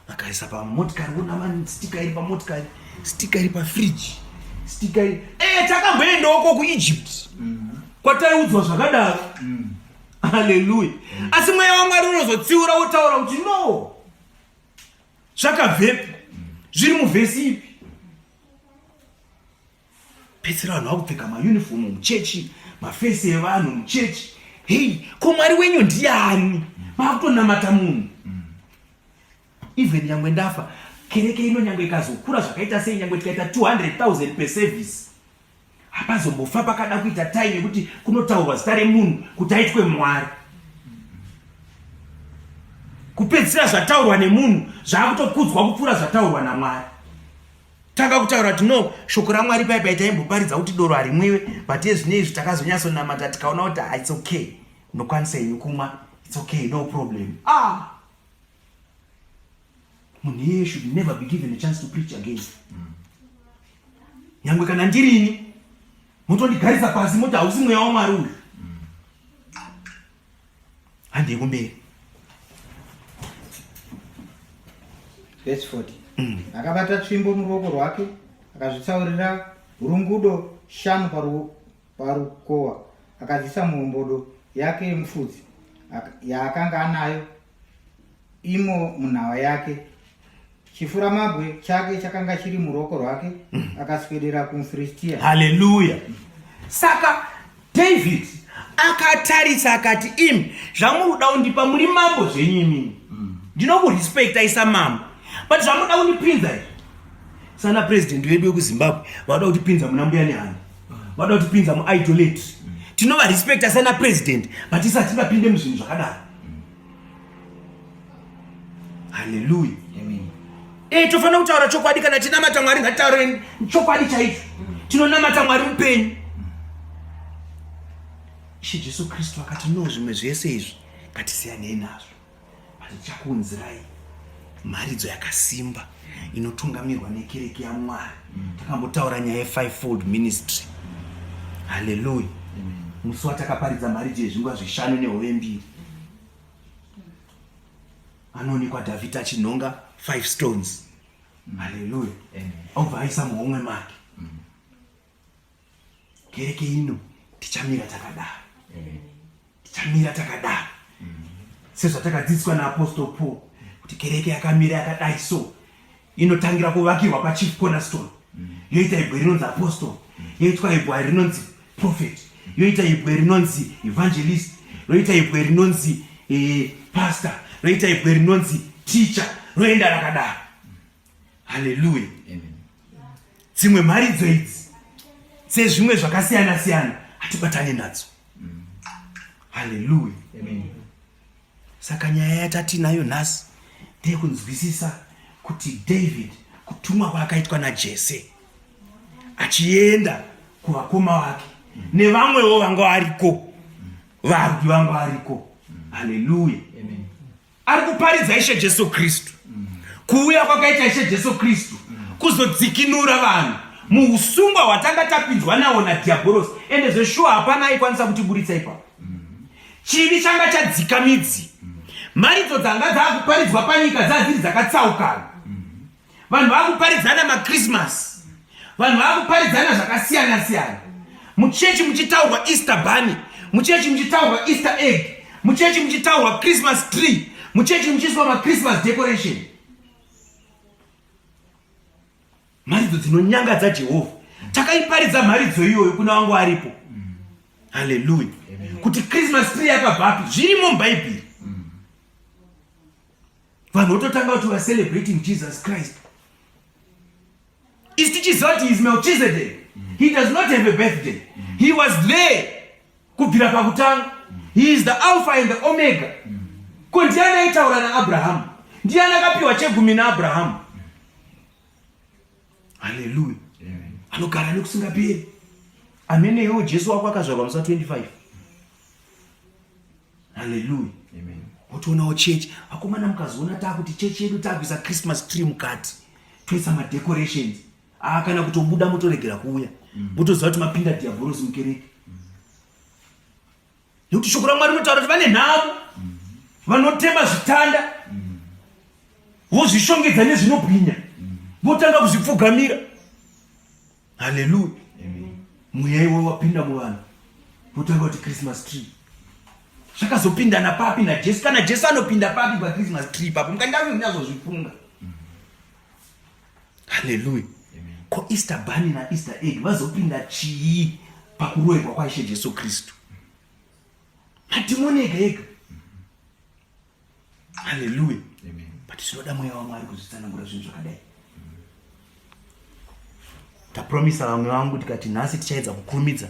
vakaisa pamotikari, ona mastika iri pamotikari, stika iri pafridge, stika iri eh, takamboendawo ko kuEgypt kwataiudzwa zvakadaro. Haleluya. Asi mweya waMwari unozotsiura wotaura kuti no, zvakabvepi, zviri muvhesi ipi? Pedzisira vanhu vakupfeka mayunifomu muchechi, mafesi evanhu muchechi. Hei, ko Mwari wenyu ndiani? Makutonamata munhu. Even nyangwe ndafa, kereke ino nyangwe ikazokura zvakaita sei, nyangwe tikaita 200,000 per service, hapazombofa pakada kuita time yekuti kunotaurwa zita remunhu kuti aitwe Mwari. Kupedzisira zvataurwa nemunhu zvakutokudzwa kupfuura zvataurwa naMwari. Tanga kutaura kuti no, shoko raMwari pai pai taimboparidza kuti doro harimwiwe, but yezvino izvi takazonyatsonamata tikaona kuti ah, it's okay, unokwanisa henyu kumwa, it's okay, no problem. Ah, munhu iyeye should never be given a chance to preach again. Nyangwe kana ndirini, motondigarisa pasi moti hausi mweya waMwari uyu. Handei kumberi. Verse 40. Akabata tsvimbo muruoko rwake, akazvitsaurira hurungudo shanu parukowa, akadziisa muhombodo yake yemufudzi yaakanga anayo imo munhava yake. Chifuramabwe chake chakanga chiri muruoko rwake, akaswedera kumuFiristia. Haleluya. Saka David akatarisa akati, imi zvamuri kuda kundipa, muri mambo zvenyu imimi, ndinokurespecta isa mambo, But zvamunoda kundipinza izvi, sana president vedu vekuZimbabwe vanoda kutipinza muna mbuya nehanda, vanoda kutipinza muidolatry. Tinovarespecta sana president, but isati vapinde muzvinhu zvakadaro. Haleluya. E, tofanira kutaura chokwadi. Kana tinamata Mwari, ngatitaure chokwadi chaicho. Tinonamata Mwari mupenyu. Ishe Jesu Kristu akati, no, zvimwe zvese izvi ngatisiyanei nazvo, but tichakuunzirai mharidzo yakasimba inotungamirwa nekereke yaMwari. Takambotaura nyaya yefivefold ministry, haleluya, musi watakaparidza mharidzo yezvingwa zvishanu nehove mbiri. Anoonekwa Dhavhidhi achinhonga five stones, haleluya, obva aisa muhomwe make. Kereke ino tichamira takadaro, tichamira takadaro sezvatakadzidziswa naApostle Paul kuti kereke yakamira yakadai so inotangira kuvakirwa pachief cornerstone, yoita ibwe rinonzi apostle, yoitwa ibwe rinonzi prophet, yoita ibwe rinonzi evangelist, roita ibwe rinonzi pastor, roita ibwe rinonzi teacher, roenda rakadaro. Haleluya. Dzimwe mharidzo idzi dzezvimwe zvakasiyana siyana hatibatani nadzo. Haleluya. Saka nyaya yatatinayo nhasi ndeyekunzwisisa kuti David, kutumwa kwaakaitwa naJese achienda kuvakoma vake nevamwewo vanga variko, varwi vanga variko, haleluya, ari kuparidza Ishe Jesu Kristu, kuuya kwakaita Ishe Jesu Kristu kuzodzikinura vanhu muusungwa hwatanga tapinzwa nawo nadhiabhorosi. Ende zveshuwa hapana aikwanisa kutiburitsa ipapo. Chivi changa chadzika midzi. Mharidzo dzanga dzaakuparidzwa panyika dzaa dziri dzakatsaukana. Vanhu vaakuparidzana maChristmas, vanhu vaakuparidzana zvakasiyana siyana. Muchechi muchitaurwa Easter bunny, muchechi muchitaurwa Easter egg, muchechi muchitaurwa Christmas tree, muchechi muchiiswa maChristmas decoration, mharidzo dzinonyangadza Jehovha. Takaiparidza mharidzo iyoyo kuna vangu aripo, haleluya, kuti Christmas tree yakabvapi. Zvirimo muBhaibheri. Vanhu vototanga kuti we are celebrating Jesus Christ, isi tichiziva kuti is Melchizedek. He does not have a birthday. He was there kubvira pakutanga. He is the Alpha and the Omega. Ko ndiani aitaura naAbrahamu? Ndiani akapiwa chegumi naAbrahamu? Haleluya. Anogara nekusingaperi. Amene. Iwo Jesu wako akazvarwa musi wa25. Haleluya. Wotoonawo chechi, vakomana, mukazoona taakuti chechi yedu taakuisa Christmas tree mukati, toisa madecorations aa, kana kutobuda motoregera kuuya, motoziva kuti mapinda dhiabhorosi mukereke, nekuti shoko raMwari rinotaura kuti vane nhamo vanotema zvitanda, vozvishongedza nezvinobwinya, votanga kuzvipfugamira. Haleluya. Mweya iwo wapinda muvanhu, votanga kuti Christmas tree. Zvakazopindana papi naJesu? Kana Jesu anopinda papi paChristmas tree papo? Mukandanyazozvifunga. Haleluya. Ko Easter bunny naEaster egg vazopinda chii pakuroverwa kwaIshe Jesu Kristu? Madhimoni ega ega. Haleluya. But tinoda mweya waMwari kuzvitsanangura zvinhu zvakadai. Tapromisa vamwe vangu tikati nhasi tichaedza kukurumidza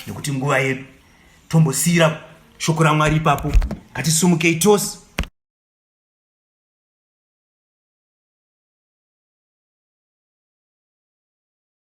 nekuti nguva yedu. Tombosiyira shoko raMwari ipapo. Ngatisumukei tose.